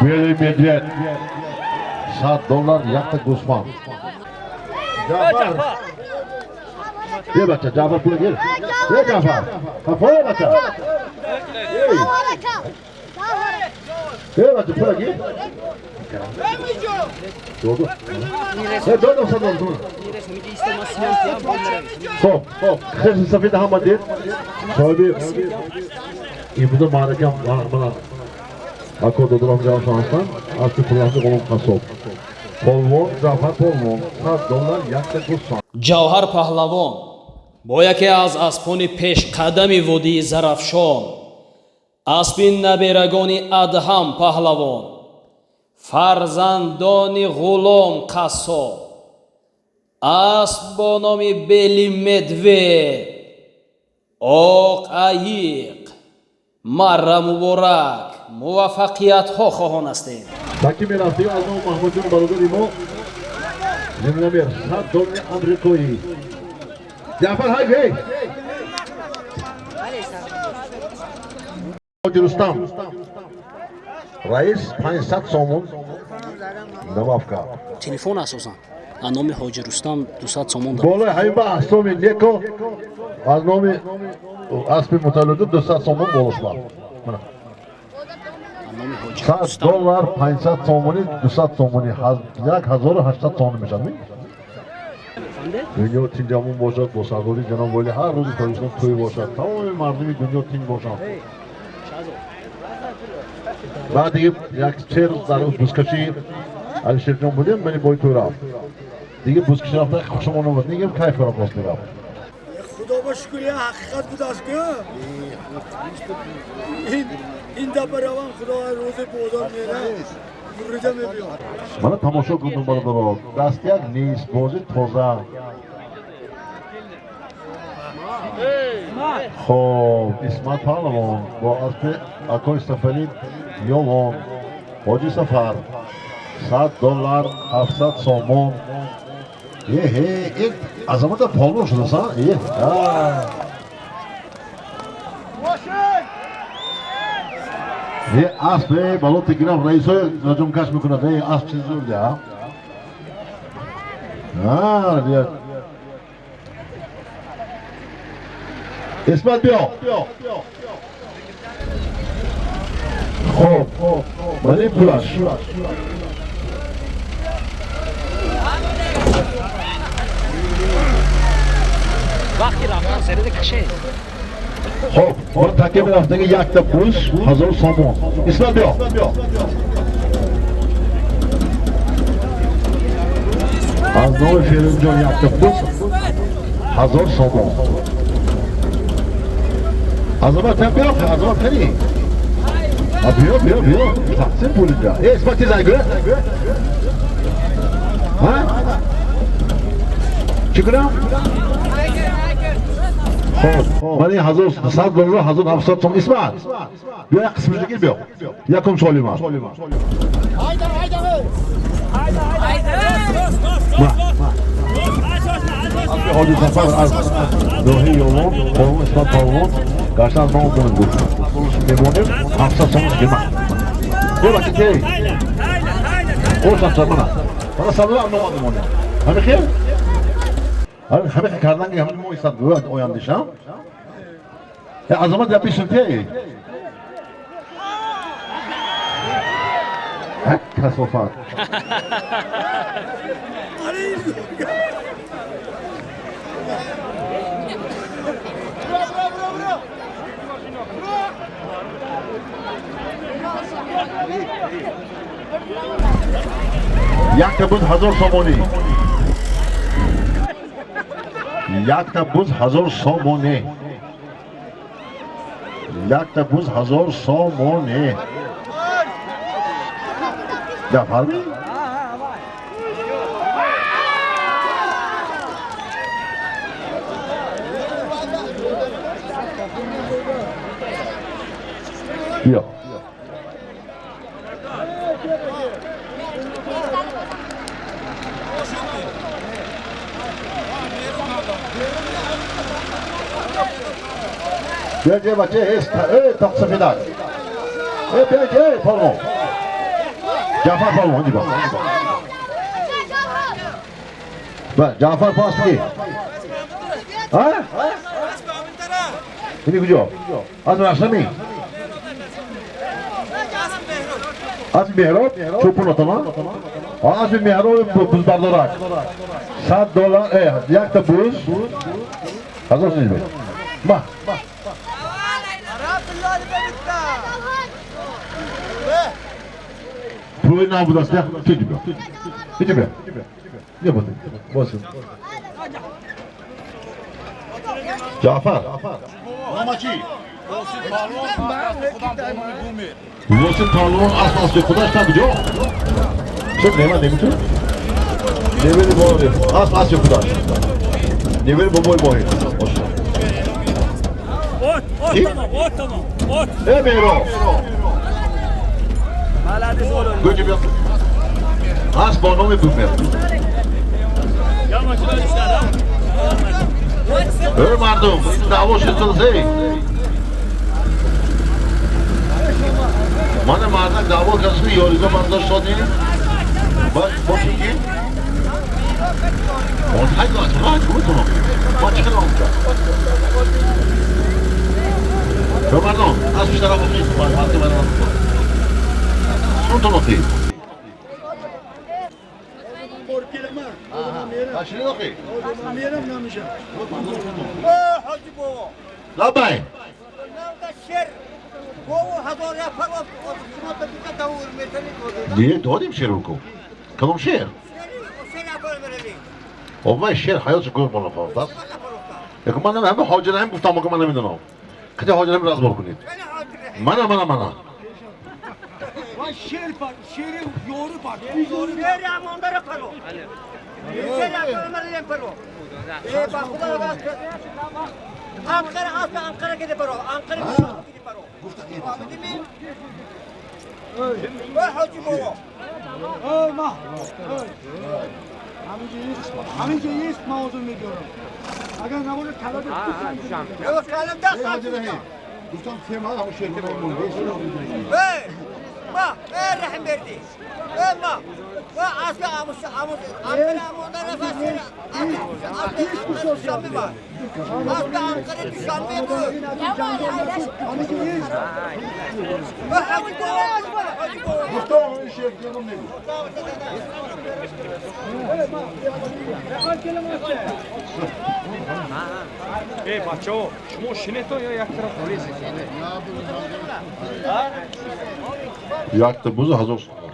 Белый медведь. 100 доллар якта гӯсфанд. Ҷаъфар. Бия бача, Ҷаъфар пула гир. Бия Ҷаъфар. Хафоя бача. Бия бача, пула гир. Доду. Доду, сад доллар. Хоб, хоб. Хирси сафед ҳама дид. Соҳиби имрӯза маъракам мана ако додарам ҷавшан ҳастанд. Аспи пулаҳни Ғулом Қассоб. Полвон, Ҷаъфар Полвон, 100 доллар якта гӯсфанд. Ҷавҳар Паҳлавон бо яке аз аспони пешқадами водии Зарафшон, аспи наберагони Адҳам Паҳлавон, фарзандони Ғулом Қассоб, асп бо номи Бели Медвед, Оқ Аиқ, марра муборак, муваффақиятҳо хоҳон ҳастем. Таки мерафтем аз номи Маҳмудҷон бародари мо землямер 100 доллари амрикоӣ. Ҷаъфар ҳай ҳей. Ҳоҷи Рустам. Раис 500 сомон добавка. Телефон асосан. Аз номи Ҳоҷи Рустам 200 сомон дод. Болои ҳамин ба аз номи Неко, аз номи аспи муталлиду 200 сомон болош ба. Мана. Аз номи Ҳоҷи 100 Рустам. доллар 500 сомонӣ 200 сомонӣ 1800 сомонӣ мешавад. Дунё тинҷамон бошад, бо сардории ҷаноб Валӣ ҳар рӯзи Тоҷикистон тӯй бошад, тамоми мардуми дунё тинҷ бошанд. Баъд диге як се рӯз дар бузкашии Алишерҷон будем, мани бой тӯй рафт. Диге бузкашӣ рафта хушамон омад, нигем кайф кардам, рост мерафт. Худо ба шукр, я ҳақиқат будааст ку. Ин дафъа равам, худо рӯзи бозор мера, бурида мебиёд. Мана тамошо кунем, бародаро, дастяк нест, бозӣ тоза. Хоб, Исмат Паҳлавон бо аспи акои Сафарӣ Ёвон, Ҳоҷи Сафар, 100 доллар 700 сомон. Еҳе, ин азамата полвон шудааст, а? Е, е, асп, е, болоти гирам, раисои раҷомкаш мекунад, е, асп чиз зурде, а? А, бия. Исмат биё. Хоб, ман ин пулаш. Вақти рафтан серида кашед. Хоб, ман таке мерафтаги якта буз 1000 сомон. Исмат биё. Аз номи Ферузҷон якта буз 1000 сомон. Азамат биё, Азамат кани. Биё, биё, биё. Тақсим пул инҷа. Э, Исмат тез айгӯ. Ҳа? Чӣ кунам? Хоб, ман ин 100 доллар 1700 сом. Исмат. Биё як қисмашро гир биё. Якум суоли ман. Ҳоҷи Сафар аз ноҳияи Ёвон, қонун Исмат Паҳлавон, гарчи аз ном бонем гуфт. Мемонем 700 сом гирма. Бо бача ки? О, 700 мана. Мана садо ам номад мемонем. Ҳамин хел? Ҳамин хел кардан ки ҳамин мо истад гӯяд ояндишам. Э, Азамат я бисум те. Ҳак касофат. Якта буз 1000 сомонӣ. Якта буз 1000 сомонӣ. Якта буз 1000 сомонӣ. Ҷафар ми? Биё. Биё ҷе бача, э, тақсафидак. Э, биё ҷе, палвон. Ҷафар палвон, ҷиба. Ба, Ҷафар пас ки? Ҳа? Ини куҷо? Аз Рашами? Аз Меҳроб? Чӯпонатона? Аз Меҳроб бузбардорак. 100 доллар, э, якта буз. 1000 сомон. Ма. Пули набудааст, я, тиҷи биё. Тиҷи биё. Биё боз. Боз. Ҷафар. Восит паҳлавон асл асли худаш та куҷо? Чӣ нема немиту? Невери бобои, асл асли худаш. Невери бобои моҳи. Ot, ot tamam, ot tamam, ot. Э, Меҳроб. Гӯҷи биё. Асл бо номи Бумер. Э, мардум, ин даъво шуд, эй. Мана мардак даъво кард, ки ёрига бардошт додем. Бо ки? مردم از پیش طرف آخید سونتون آخید لبای دادیم شیر بکن کدوم شیر؟ آقای شیر حیاتش گفت بالا فاست یکم من همه حاجی رحیم گفتم که من نمیدونم کتی حاجی رحیم رزبار کنید من من من شیر پر شیر یورو پر شیر اماندار پرو شیر اماندار پرو ای با خدا انقره اصلا انقره که پرو انقره که پرو فهمیدی می حاجی بابا ای ما همینجا ایست موضوع میدارم اگر نباشه کلام کلام دست گفتم تیم ها همون شرکت مونده ای ما ای رحم بردی ای ما و اصلا اموش اموش اموش نفس اصلا دوشنبه ما اصلا انقره دوشنبه بود گفتم همون شرکت رو نگو эй бачаҳо шумо шинето ё як тараф резед якта буза 1000 сомон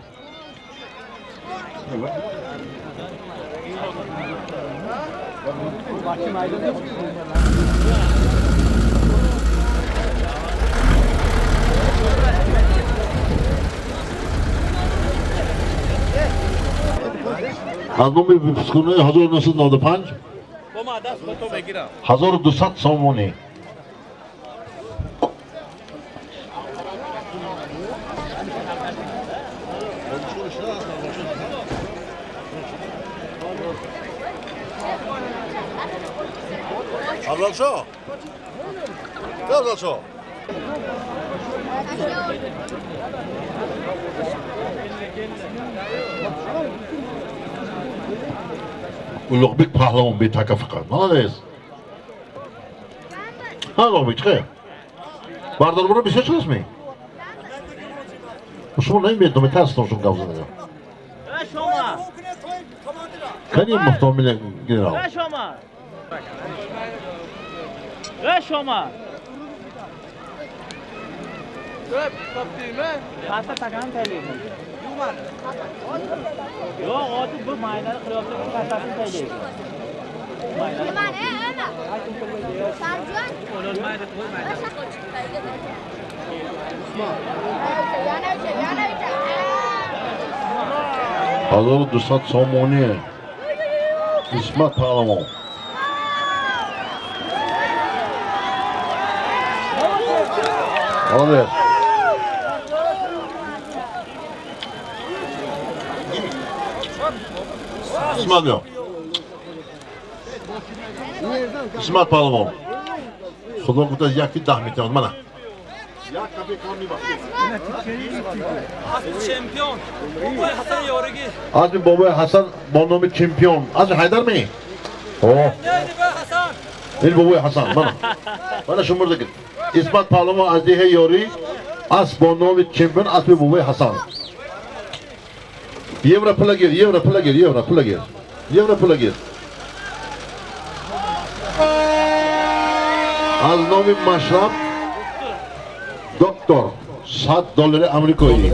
аз номи бипускунаи 1995 1200 сомонӣ Абдалшо? Абдалшо? Улуғбек паҳлавон бетака фақат. Молодец. Ҳа, Улуғбек, чӣ? Бардорборо бисёр чиз ми? Шумо намедонед, метарситон шум гап задага. Кани муфтомил генерал? Шома. Pasta takan taylaydi. Yo'q, hozir bu maydani qilyapti, pastasini taylaydi. Nimani, nima? Sarjon. Yana ucha. 1200 сомонӣ. Исмат паҳлавон. Молодец. Исмат биё. Исмат паҳлавон. Худо гуфта яки 10 метавон мана. Чемпион. Бобои Ҳасан ёригӣ. Азми бобои Ҳасан бо номи чемпион. Азми Ҳайдар ми? О. Ин бобои Ҳасан мана. Мана шумурда гир. Исмат паҳлавон аз деҳаи ёрӣ асп бо номи чемпион аспи бобои Ҳасан. Евро пула гир, евро пула гир, евро пула гир. Евро пула гир. Аз номи Машраб доктор 100 доллари амрикоӣ.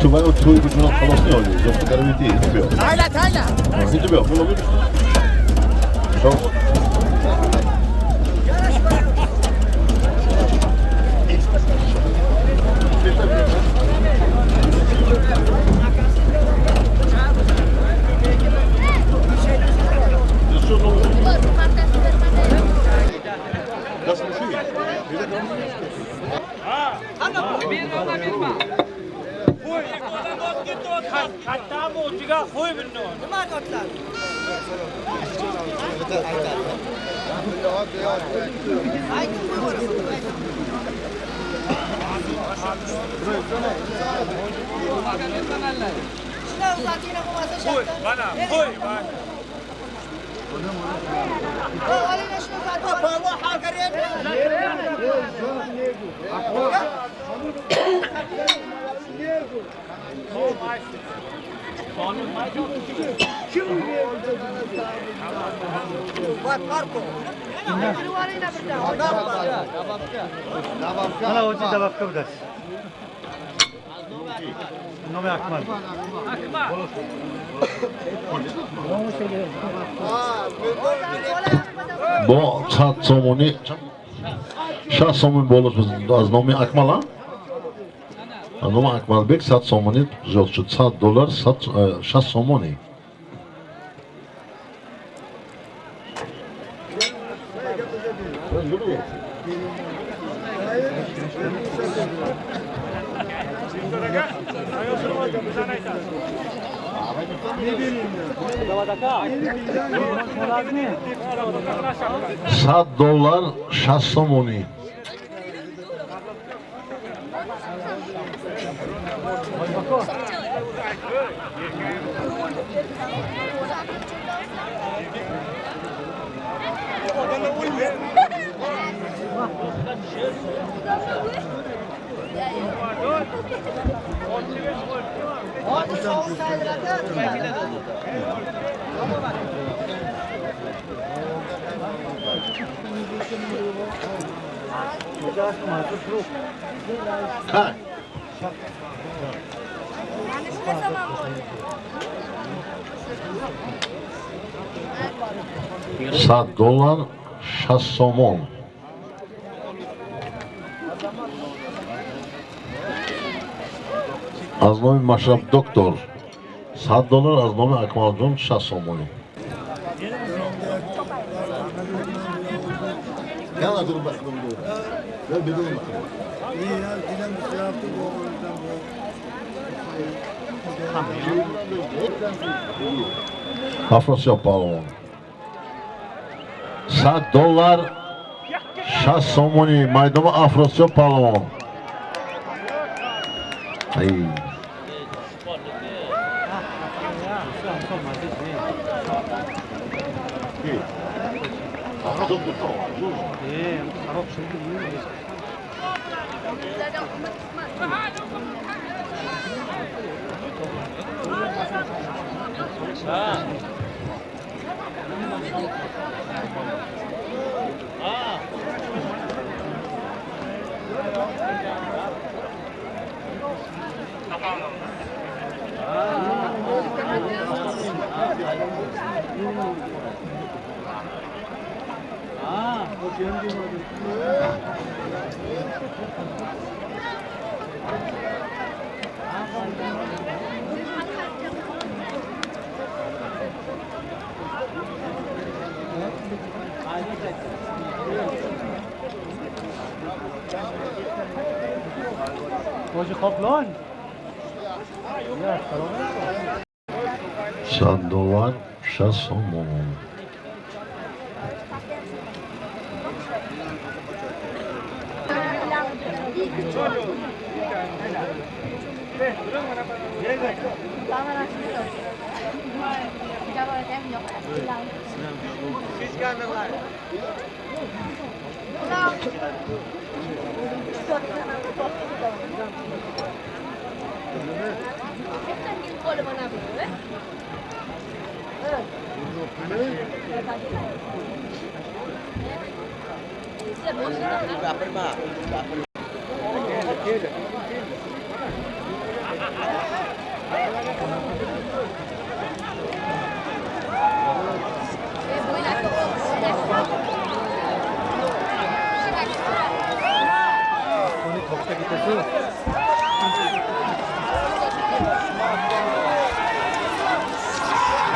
تو باید توی بجونم خلاص نیالی زفت کردم ایتی بیا تایلا تایلا ایتی بیا بلا بیا شو Бо 100 сомонӣ, 60 сомон боло аз номи Акмал, аз номи Акмалбек 100 сомонӣ зиёд шуд. 100 доллар 60 сомонӣ. $100 60 сомонӣ. $100 60 сомон. Аз номи Машраб доктор $100, аз номи Акмалҷон 60 сомонӣ. Афросиёб паҳлавон $100 60 сомонӣ. Майдони Афросиёб паҳлавон. $100 60 сомон.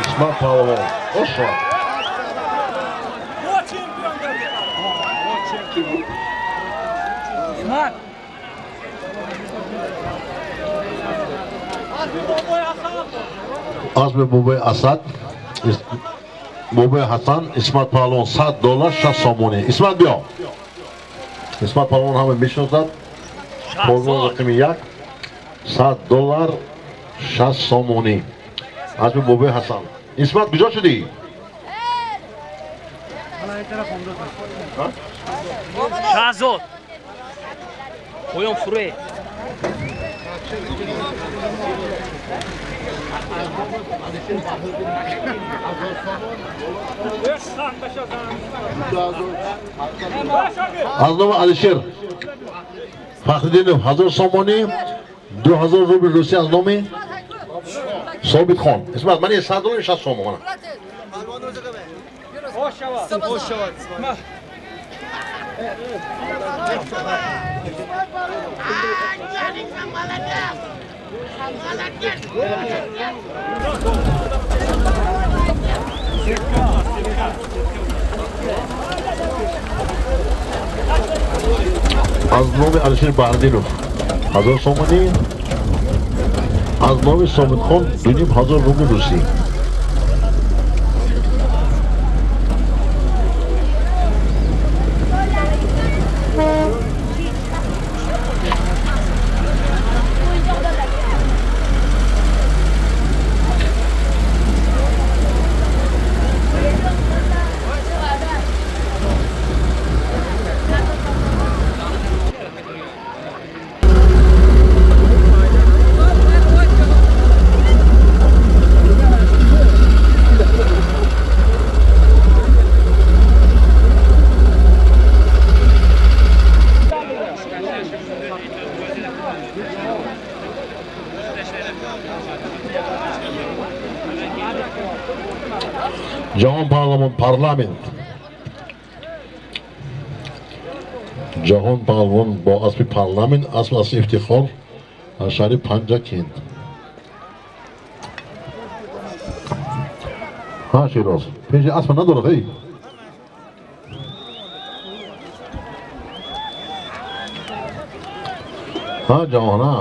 Исмат паҳлавон. Ошо. Азми бобои Асад. бобои Ҳасан, Исмат Паҳлавон 100 доллар 60 сомонӣ. Исмат биё. Исмат Паҳлавон ҳама мешиносад. Паҳлавон рақами 1 100 доллар 60 сомонӣ. Аз бобои Ҳасан. Исмат куҷо шудӣ? Шаҳзод. Поён фуре. Аз номи Алишер Фахриддинов 1000 сомонӣ, 2000 рубл Русия аз номи Собитхон. Исмат, мани 100 доллар 60 сомон. Аз номи Алишер Баҳриддинов 1000 сомонӣ, аз номи Собитхон 2500 рубли русӣ. Ҷаҳон паҳлавон парламент. Ҷаҳон паҳлавон бо аспи парламент, асп аз ифтихор аз шаҳри Панҷакент. Ҳа, Шероз, пеши аспа надорад, эй? Ҳа, ҷаҳон, ҳа.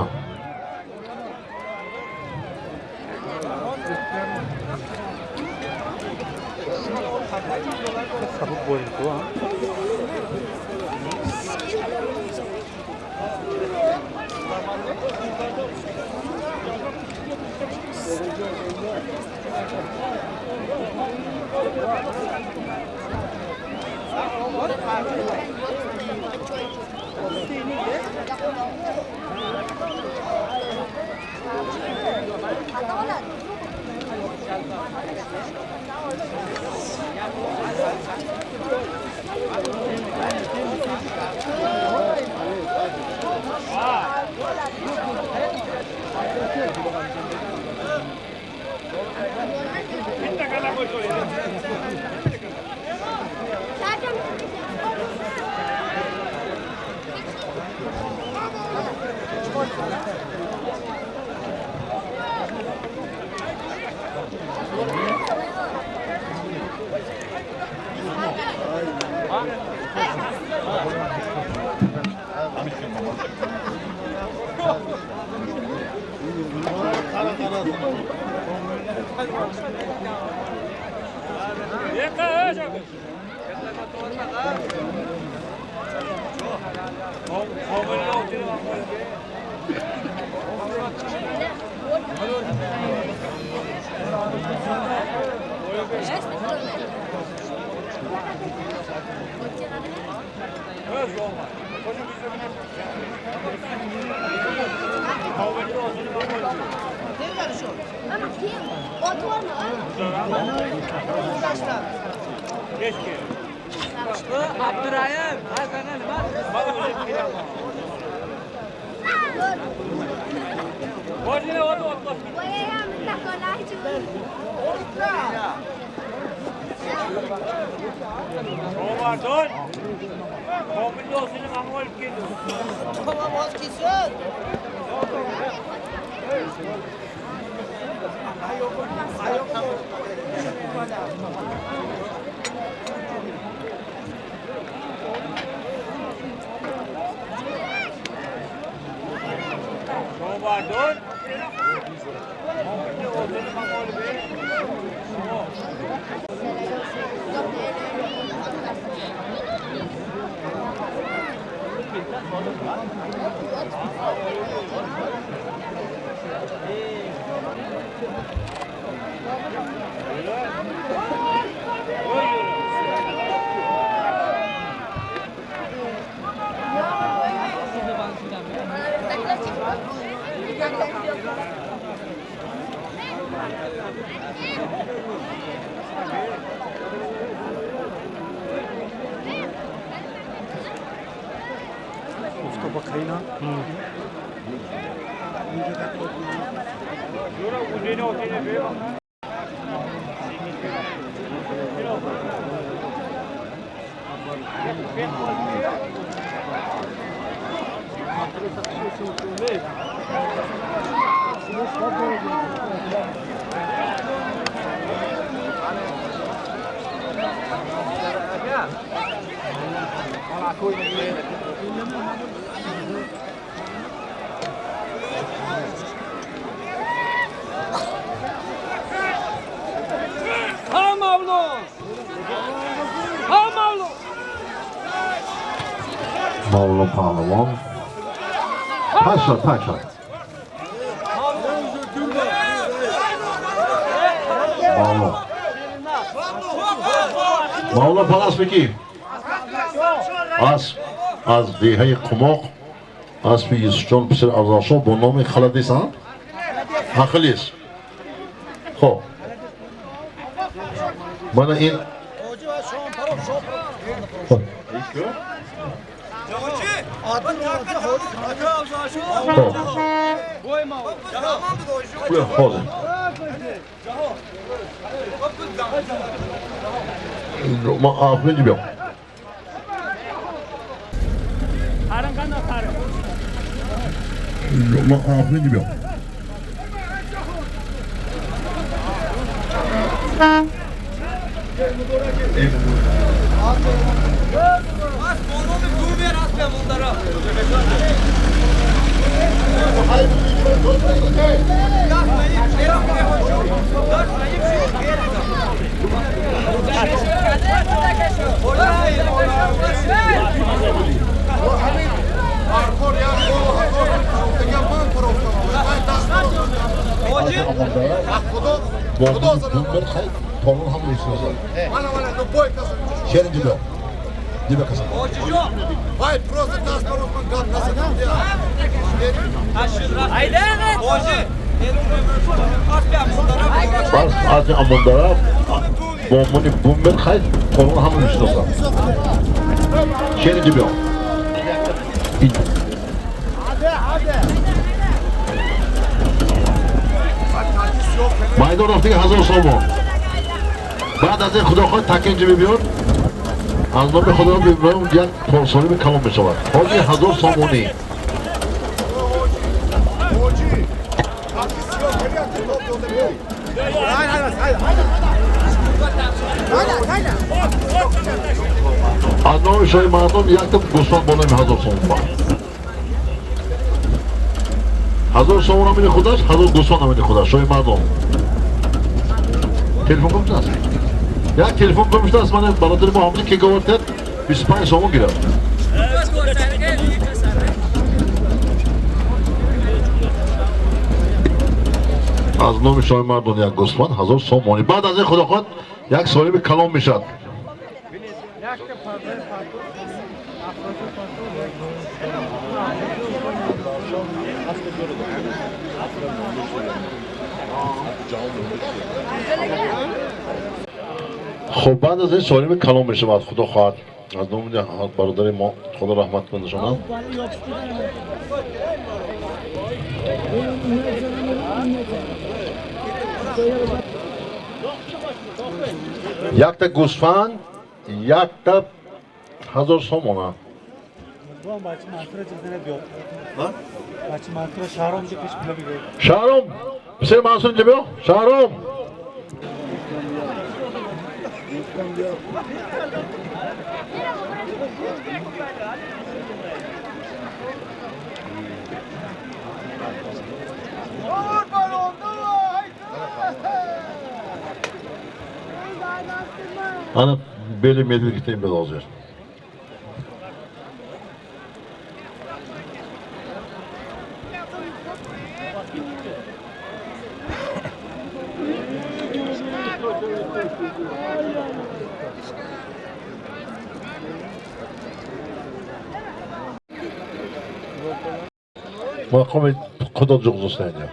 Мавло паҳлавон 8 8 Мавло Мавло палас бикӣ аз деҳаи Қумоқ аспи Юсуфҷон писари Афзалшоҳ бо номи Халадис Ҳахилис. Хоб мана ин хоб ма африн биё. Ма африн биё. Аз амондара бо унвони бумер хайр қонун ҳама мешиносанд. Шери ҷибиё. Майдон рафтиги 1000 сомон. Баъд аз ин худо хоҳад такин ҷиби биёд, аз номи худо бибиём як порсолими калон мешавад. Ҳоҷи 1000 сомонӣ. Аз номи шоҳи мардум якта гӯсфанд бо номи 1000 сомон ба. 1000 сомон амини худаш, 1000 гӯсфанд амини худаш, шоҳи мардум. Телефон гум шудааст. Як телефон гум шудааст, мана бародари мо ҳамҷа ки говор кард, 25 сомон гирифт. Аз номи шоҳи мардон як гӯсфанд 1000 сомонӣ. Баъд аз ин худо хоҳад як соҳиби калон мешавад. Хуб баъд аз ин соҳиби калон мешавад худо хоҳад. Аз номи бародари мо худо раҳмат кунад шумо. Якта гӯсфанд, якта 1000 сомона. Шаҳром, писари Мансур инҷа биё. Шаҳром. Ана бели медведь гитем бел ҳозир. Мақоми худо ҷуғзустайня.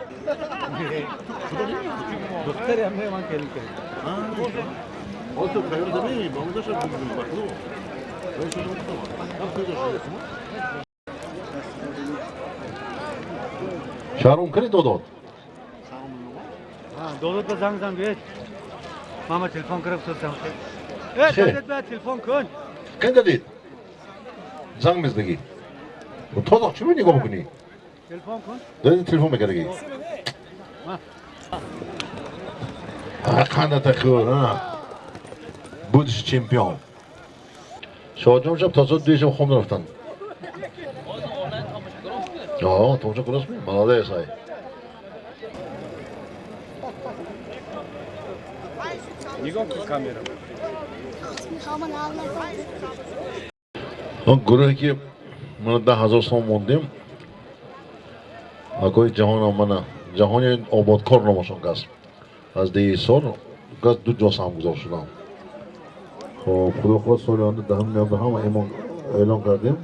Шаҳром кани додод? Додод ба занг зан гӯед. Мама телефон кириб сурсам. Э, додод ба телефон кун. Кани дадид? Занг мездаги. Тодоқ чӣ нигоҳ мекунӣ? Телефон кун. Дадид телефон мекардаги. Қандата хӯр, будешь чемпион. Шоҳҷон шаб то соат 2 шаб хом нарафтанд. Тамошо кунасми? Молодец ай. Нигоҳ кун камера. Он гурӯҳе ки мана 10 000 сом мондем, акои ҷаҳон мана ҷаҳони ободкор номашон кас аз деҳи Ҳисор газ ду ҷо саҳмгузор шудам. Хоб, худо хоҳад, соли оянда 10 ноябр ҳама эълон кардем.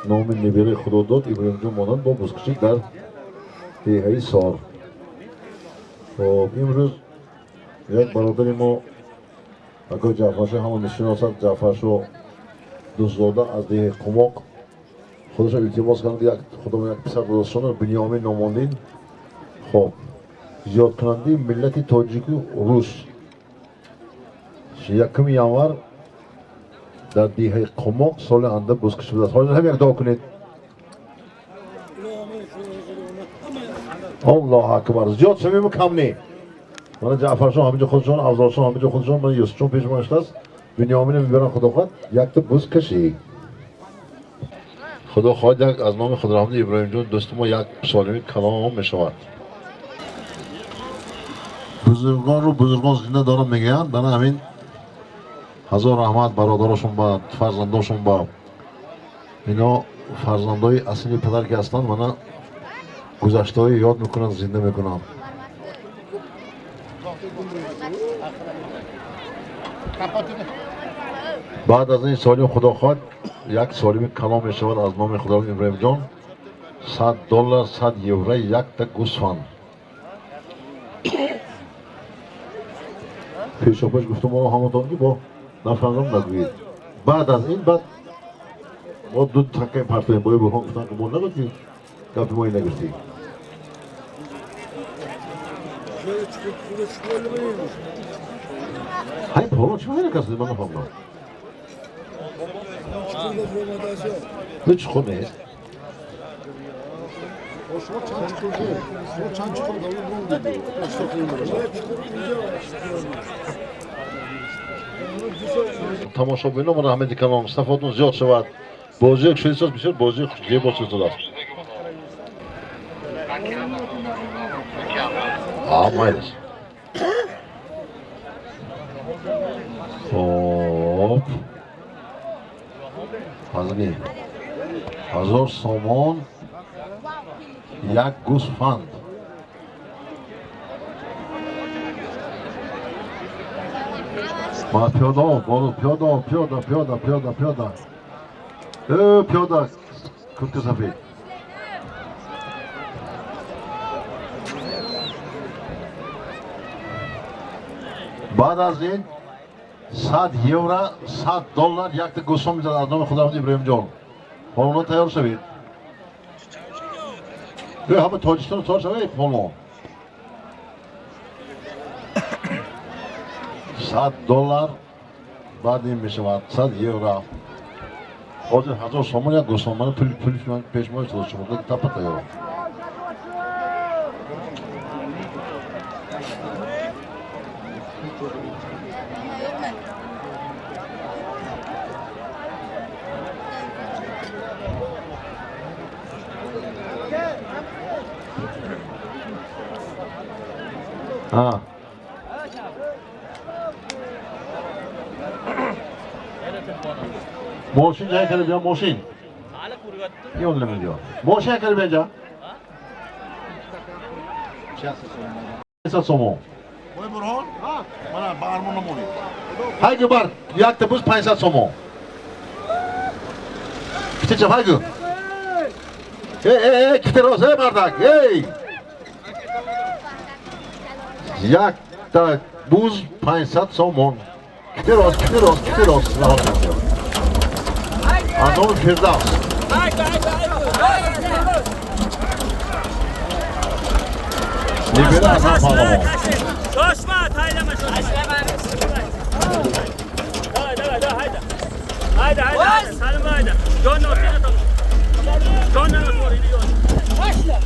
Номи небераи худо дод Иброҳимҷон монанд бо бузкушӣ дар деҳаи Сор. Хоб, имрӯз як бародари мо акои Ҷаъфаршо ҳама мешиносад, Ҷаъфаршо Дӯстзода аз деҳаи Қумоқ худашон илтимос карданд, як худо як писар додашона Бунёмин номондин. Хоб, зиёдкунандаи миллати тоҷику рус 1 январ дар деҳаи Қумоқ соли оянда бузкушӣ будааст. Ҳозир ҳам як дуо кунед. Аллоҳу акбар. Зиёд шавему кам не. Мана Ҷаъфаршон ҳаминҷо худшон, Афзалшон ҳаминҷо худшон, мана Юсуфшон пеши мо нишастааст. Бунёминро мебаранд, худо хоҳад, якта бузкашӣ. Худо хоҳад, як аз номи Худораҳмати Иброҳимҷон дӯсти мо як солими калом мешавад. Бузургонро бузургон зинда дорам мегӯянд. Бана ҳамин ҳазор раҳмат бародарошон ба фарзандошон ба ино фарзандои аслии падар ки ҳастанд, мана гузаштаҳои ёд мекунанд, зинда мекунанд. Баъд аз ин солим худо хоҳад як солими калом мешавад аз номи Худованд Иброҳимҷон 100 доллар, 100 евро, якта гӯсфанд. Пешопеш гуфтам моро ҳаматон ки бо нафарам нагӯед. Баъд аз ин баъд мо ду такаи партоем бо Бурҳон гуфтам ки мо нагуфтӣ гапи мо нагуфтӣ. Ҳай полон чӣ ҳайра кас ман нафаҳмдам. Ҳеҷ худ нест. Тамошобино раҳмати калом, сафотон зиёд шавад. Бозии шудисоз бисёр бозии зебо шудааст. Майлаш. Хоб. Ҳазри 1000 сомон як гӯсфанд. Ма пиёда, боло пиёда, пиёда, пиёда, пиёда, пиёда. Э, пиёда, куртка сафед. Баъд аз ин 100 евро, 100 доллар якта гӯсфанд мезанад аз номи Худованд Иброҳимҷон. Ҳоло тайёр шавед. Ҳама Тоҷикистон тайёр шавед, ҳоло. 100 доллар баъд ин мешавад 100 евро. Ҳозир 1000 сомон як гӯсфанд. Мана пул пул пеш мо истода шумо тапа тайёр. Мошин ҷай карда биё, мошин. Ё намедиё. Мошин карда биё ҷа. 500 сомон. Ой Бурҳон, мана ба армон намонед. Ҳайгу бар, якта буз 500 сомон. Ките чап ҳайгу. Эй, эй, эй, ките рост, эй мардак, эй. Якта буз 500 сомон. Ките рост, ките рост, ките рост. Аз номи Фирдавс. Небера Азам паҳлавон. Шошма, тайлама шошма. Давай, давай, давай, hayda. Hayda, hayda, hayda. Salim hayda. Jon ortaya tamam. Jon ortaya ini jon. Başla.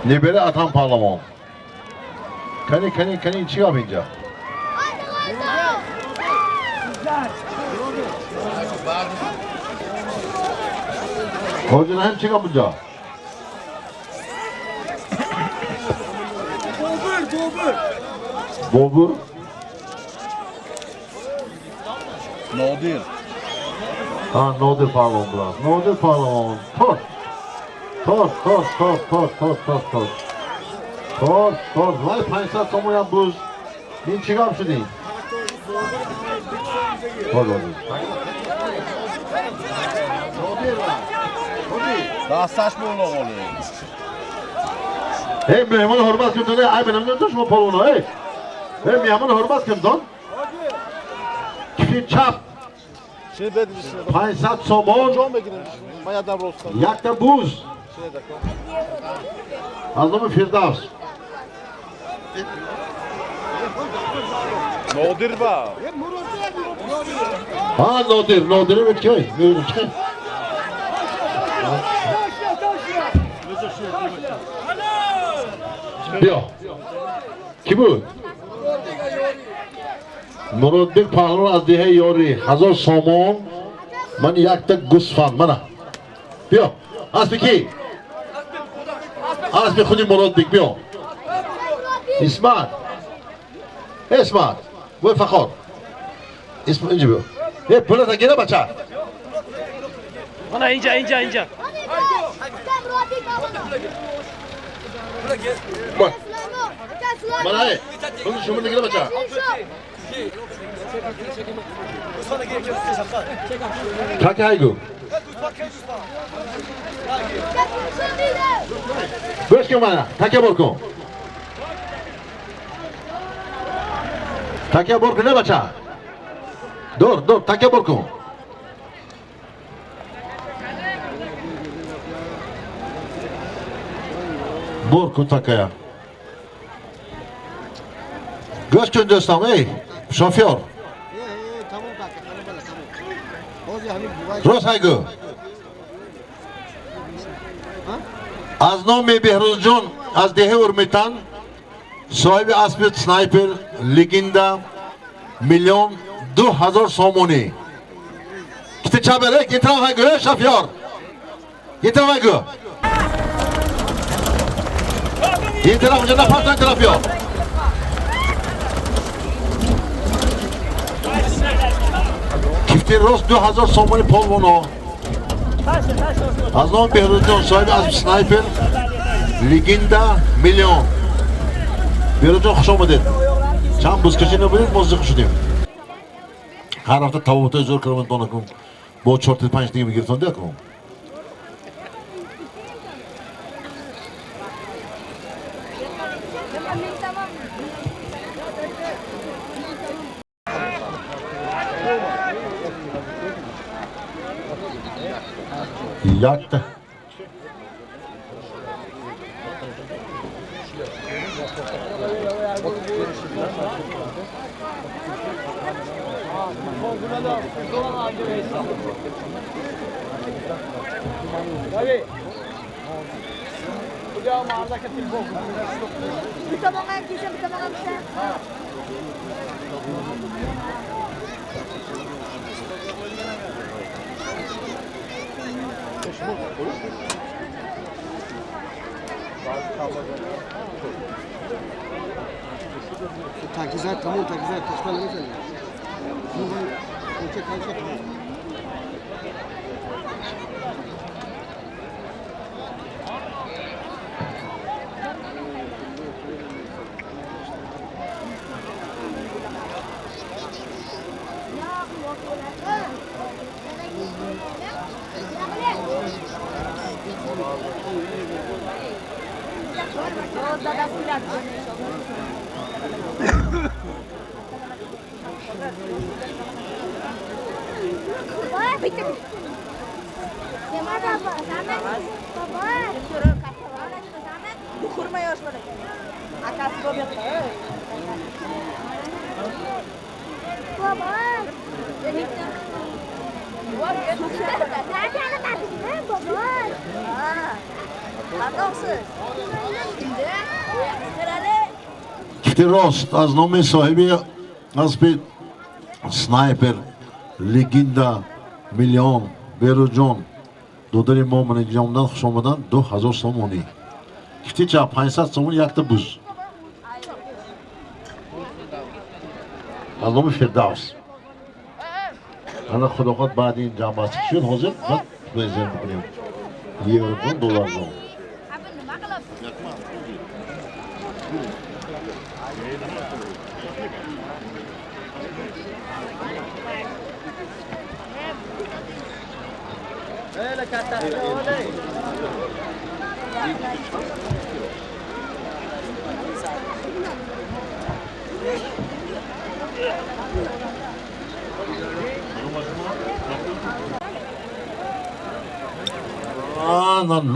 Небера Атам паҳлавон. Кани, кани, кани, чӣ гап инҷа? Ҳоҷи Раҳим чӣ гап инҷа? Бобур, Бобур. Бобур? Нодир. Ҳа, Нодир паҳлавон будааст. Нодир паҳлавон. Тор. Тор, тор, тор, тор, тор, тор, тор. Тор, тор. Вай 500 сомон буз. Ин чӣ гап шуд ин? Тор, тор. Дасташ боло оле. Эй, меҳмон ҳурмат кун, эй, ай бинам шумо полвоно, эй. Эй, меҳмон ҳурмат кун, дон. Кифи чап. 500 сомон. Якта буз. Аз номи Фирдавс. Нодир ба. Ҳа, Нодир, Нодир мекей. Мекей. Биё. Кӣ буд? Муродбек паҳлавон аз деҳаи Ёрӣ. 1000 сомон. Ман якта гӯсфанд. Мана. Биё. Аспи кӣ? Аспи худи Муродбек биё. Исмат. Исмат. Вой Фахор. Исмат инҷа биё. Э, пулата гира бача. Мана инҷа, инҷа, инҷа. Мана, эй. Пули шумо гира бача. Каки ҳайгу. Гӯш кун мана, такя бор кун. Такя бор кун, не бача. Дор, дор, такя бор кун. Бор кун такая. Гӯш кун дӯстам, эй, шофёр. Рост ҳайгу. Аз номи Беҳрӯзҷон аз деҳаи Урмитан, соҳиби аспи снайпер легенда 1,002,000 сомонӣ. Ките чабер, эй, ин тараф ҳайгу, эй, шофёр. Ин тараф ҳайгу. Ин тараф унҷа нафар, ин тараф биё. Кифти рост 2000 сомонӣ полвоно. Аз номи Беҳрӯзҷон соҳиби аспи снайпер легенда миллион. Беҳрӯзҷон хуш омадед. Чанд бузкашӣ набудед, мо зиқ шудем. Ҳар ҳафта тавоботҳои зӯр кардам донакум. Бо 4-5 дига мегирифтон диякум. Якта. Такизар тамом, такизар ташкил намешавад. Кӯча кӯча тамом. Кифти рост аз номи соҳиби аспи снайпер, легенда, миллион, Беруҷон, додари мо манинҷа омадан, хуш омадан, 2000 сомонӣ. Кифти чап 500 сомонӣ якта буз. Аз номи Фирдавс. Ана худо хоҳад баъди ин ҷамъбастӣ шуд, ҳозир баъд резерв мекунем. Евроҷон, долларҷон.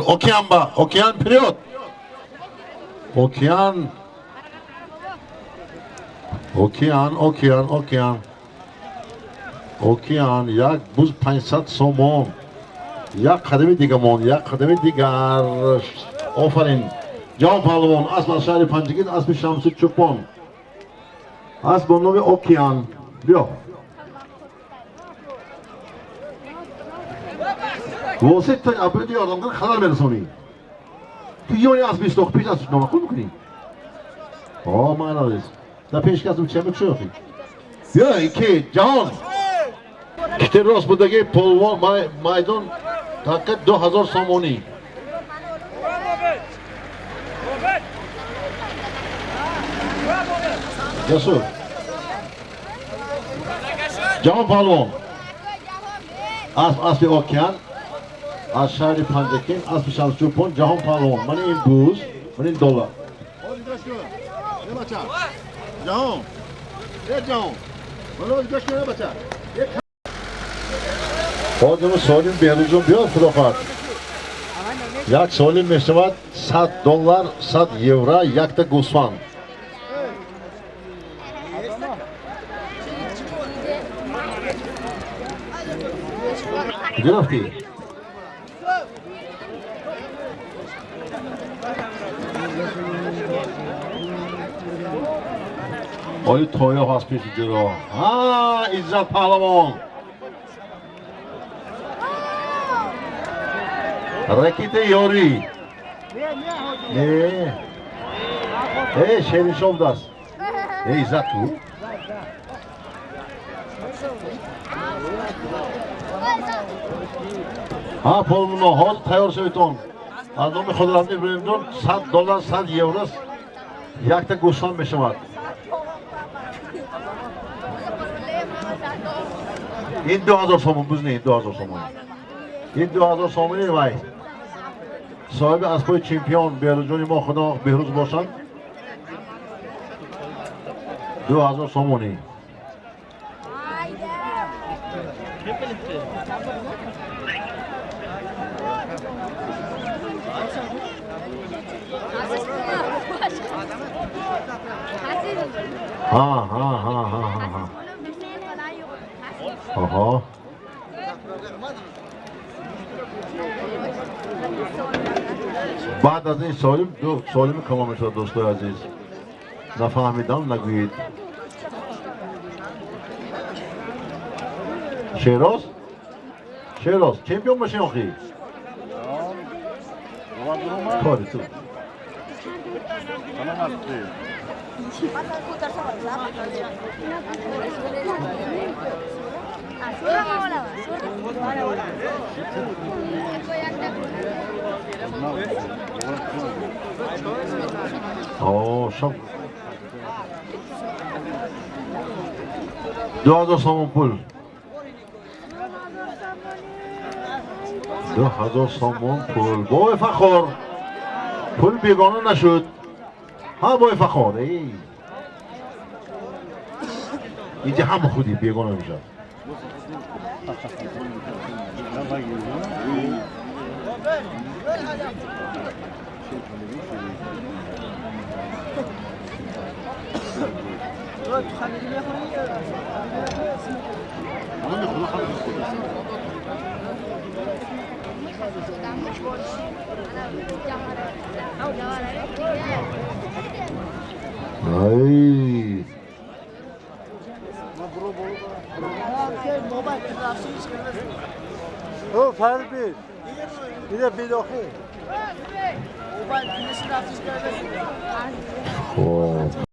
Океан ба, океан вперед! Океан, океан, океан, океан, океан, як буз 500 сомон, як қадами дигамон, як қадами дигар. Офарин, ҷавон паҳлавон, асп аз шаҳри Панҷакент, аспи Шамси Чӯпон, асп бо номи Океан. Биё. Восит то апреди ёрдам кунад, халал мерасонӣ. Ту ёни асп истох, пеш асп номаъқул мекунӣ? О, ман дар пеш касм чия мекушои охи? Биё, ки ҷаҳон. Кишти рост будаги полвон майдон тақа 2000 сомонӣ. Ҷасур. Ҷаҳон паҳлавон. Асп аспи Океан аз шаҳри Панҷакент, аспи Шамсчӯпон, ҷаҳон паҳлавон. Ман ин буз, ман ин доллар. Ҷаҳон. Э ҷаҳон. Ман гӯш кун бача. Ҳозир Солим Беҳрӯзҷон биёд, худо хоҳад. Як Солим мешавад 100 доллар, 100 евро, якта гӯсфанд. Куҷо рафтӣ? Оли тоё ҳаст пеши ҷиро. Ҳа, Иззат паҳлавон. Ракета ёрӣ. Не. Э, Шериншоҳ будааст. Э, Иззат ту? Ҳа, полмуно, ҳозир тайёр шаведтон. Аз номи Худоравни Иброҳимҷон 100 доллар, 100 евро якта гӯсфанд мешавад. Ин 2000 сомон буз не, 2000 сомон. Ин 2000 сомони вай. Соҳиби аспҳои чемпион Беҳрӯзҷони мо, худо беҳрӯз бошанд. 2000 сомонӣ. Ҳа, ҳа, ҳа, ҳа, ҳа, ҳа. Аҳо. Баъд аз ин солим ду солими калом мешавад, дӯстои азиз. Нафаҳмидам, нагӯед. Шероз? Шероз, чемпион бошӣ охи? Кори ту. شب 2000 سومون پول 2000 سومون پول با فخر پول بیگانه نشد ها با فخر ای اینجا هم خودی بیگانه میشه ای او فربی دیده بیداخی. خب.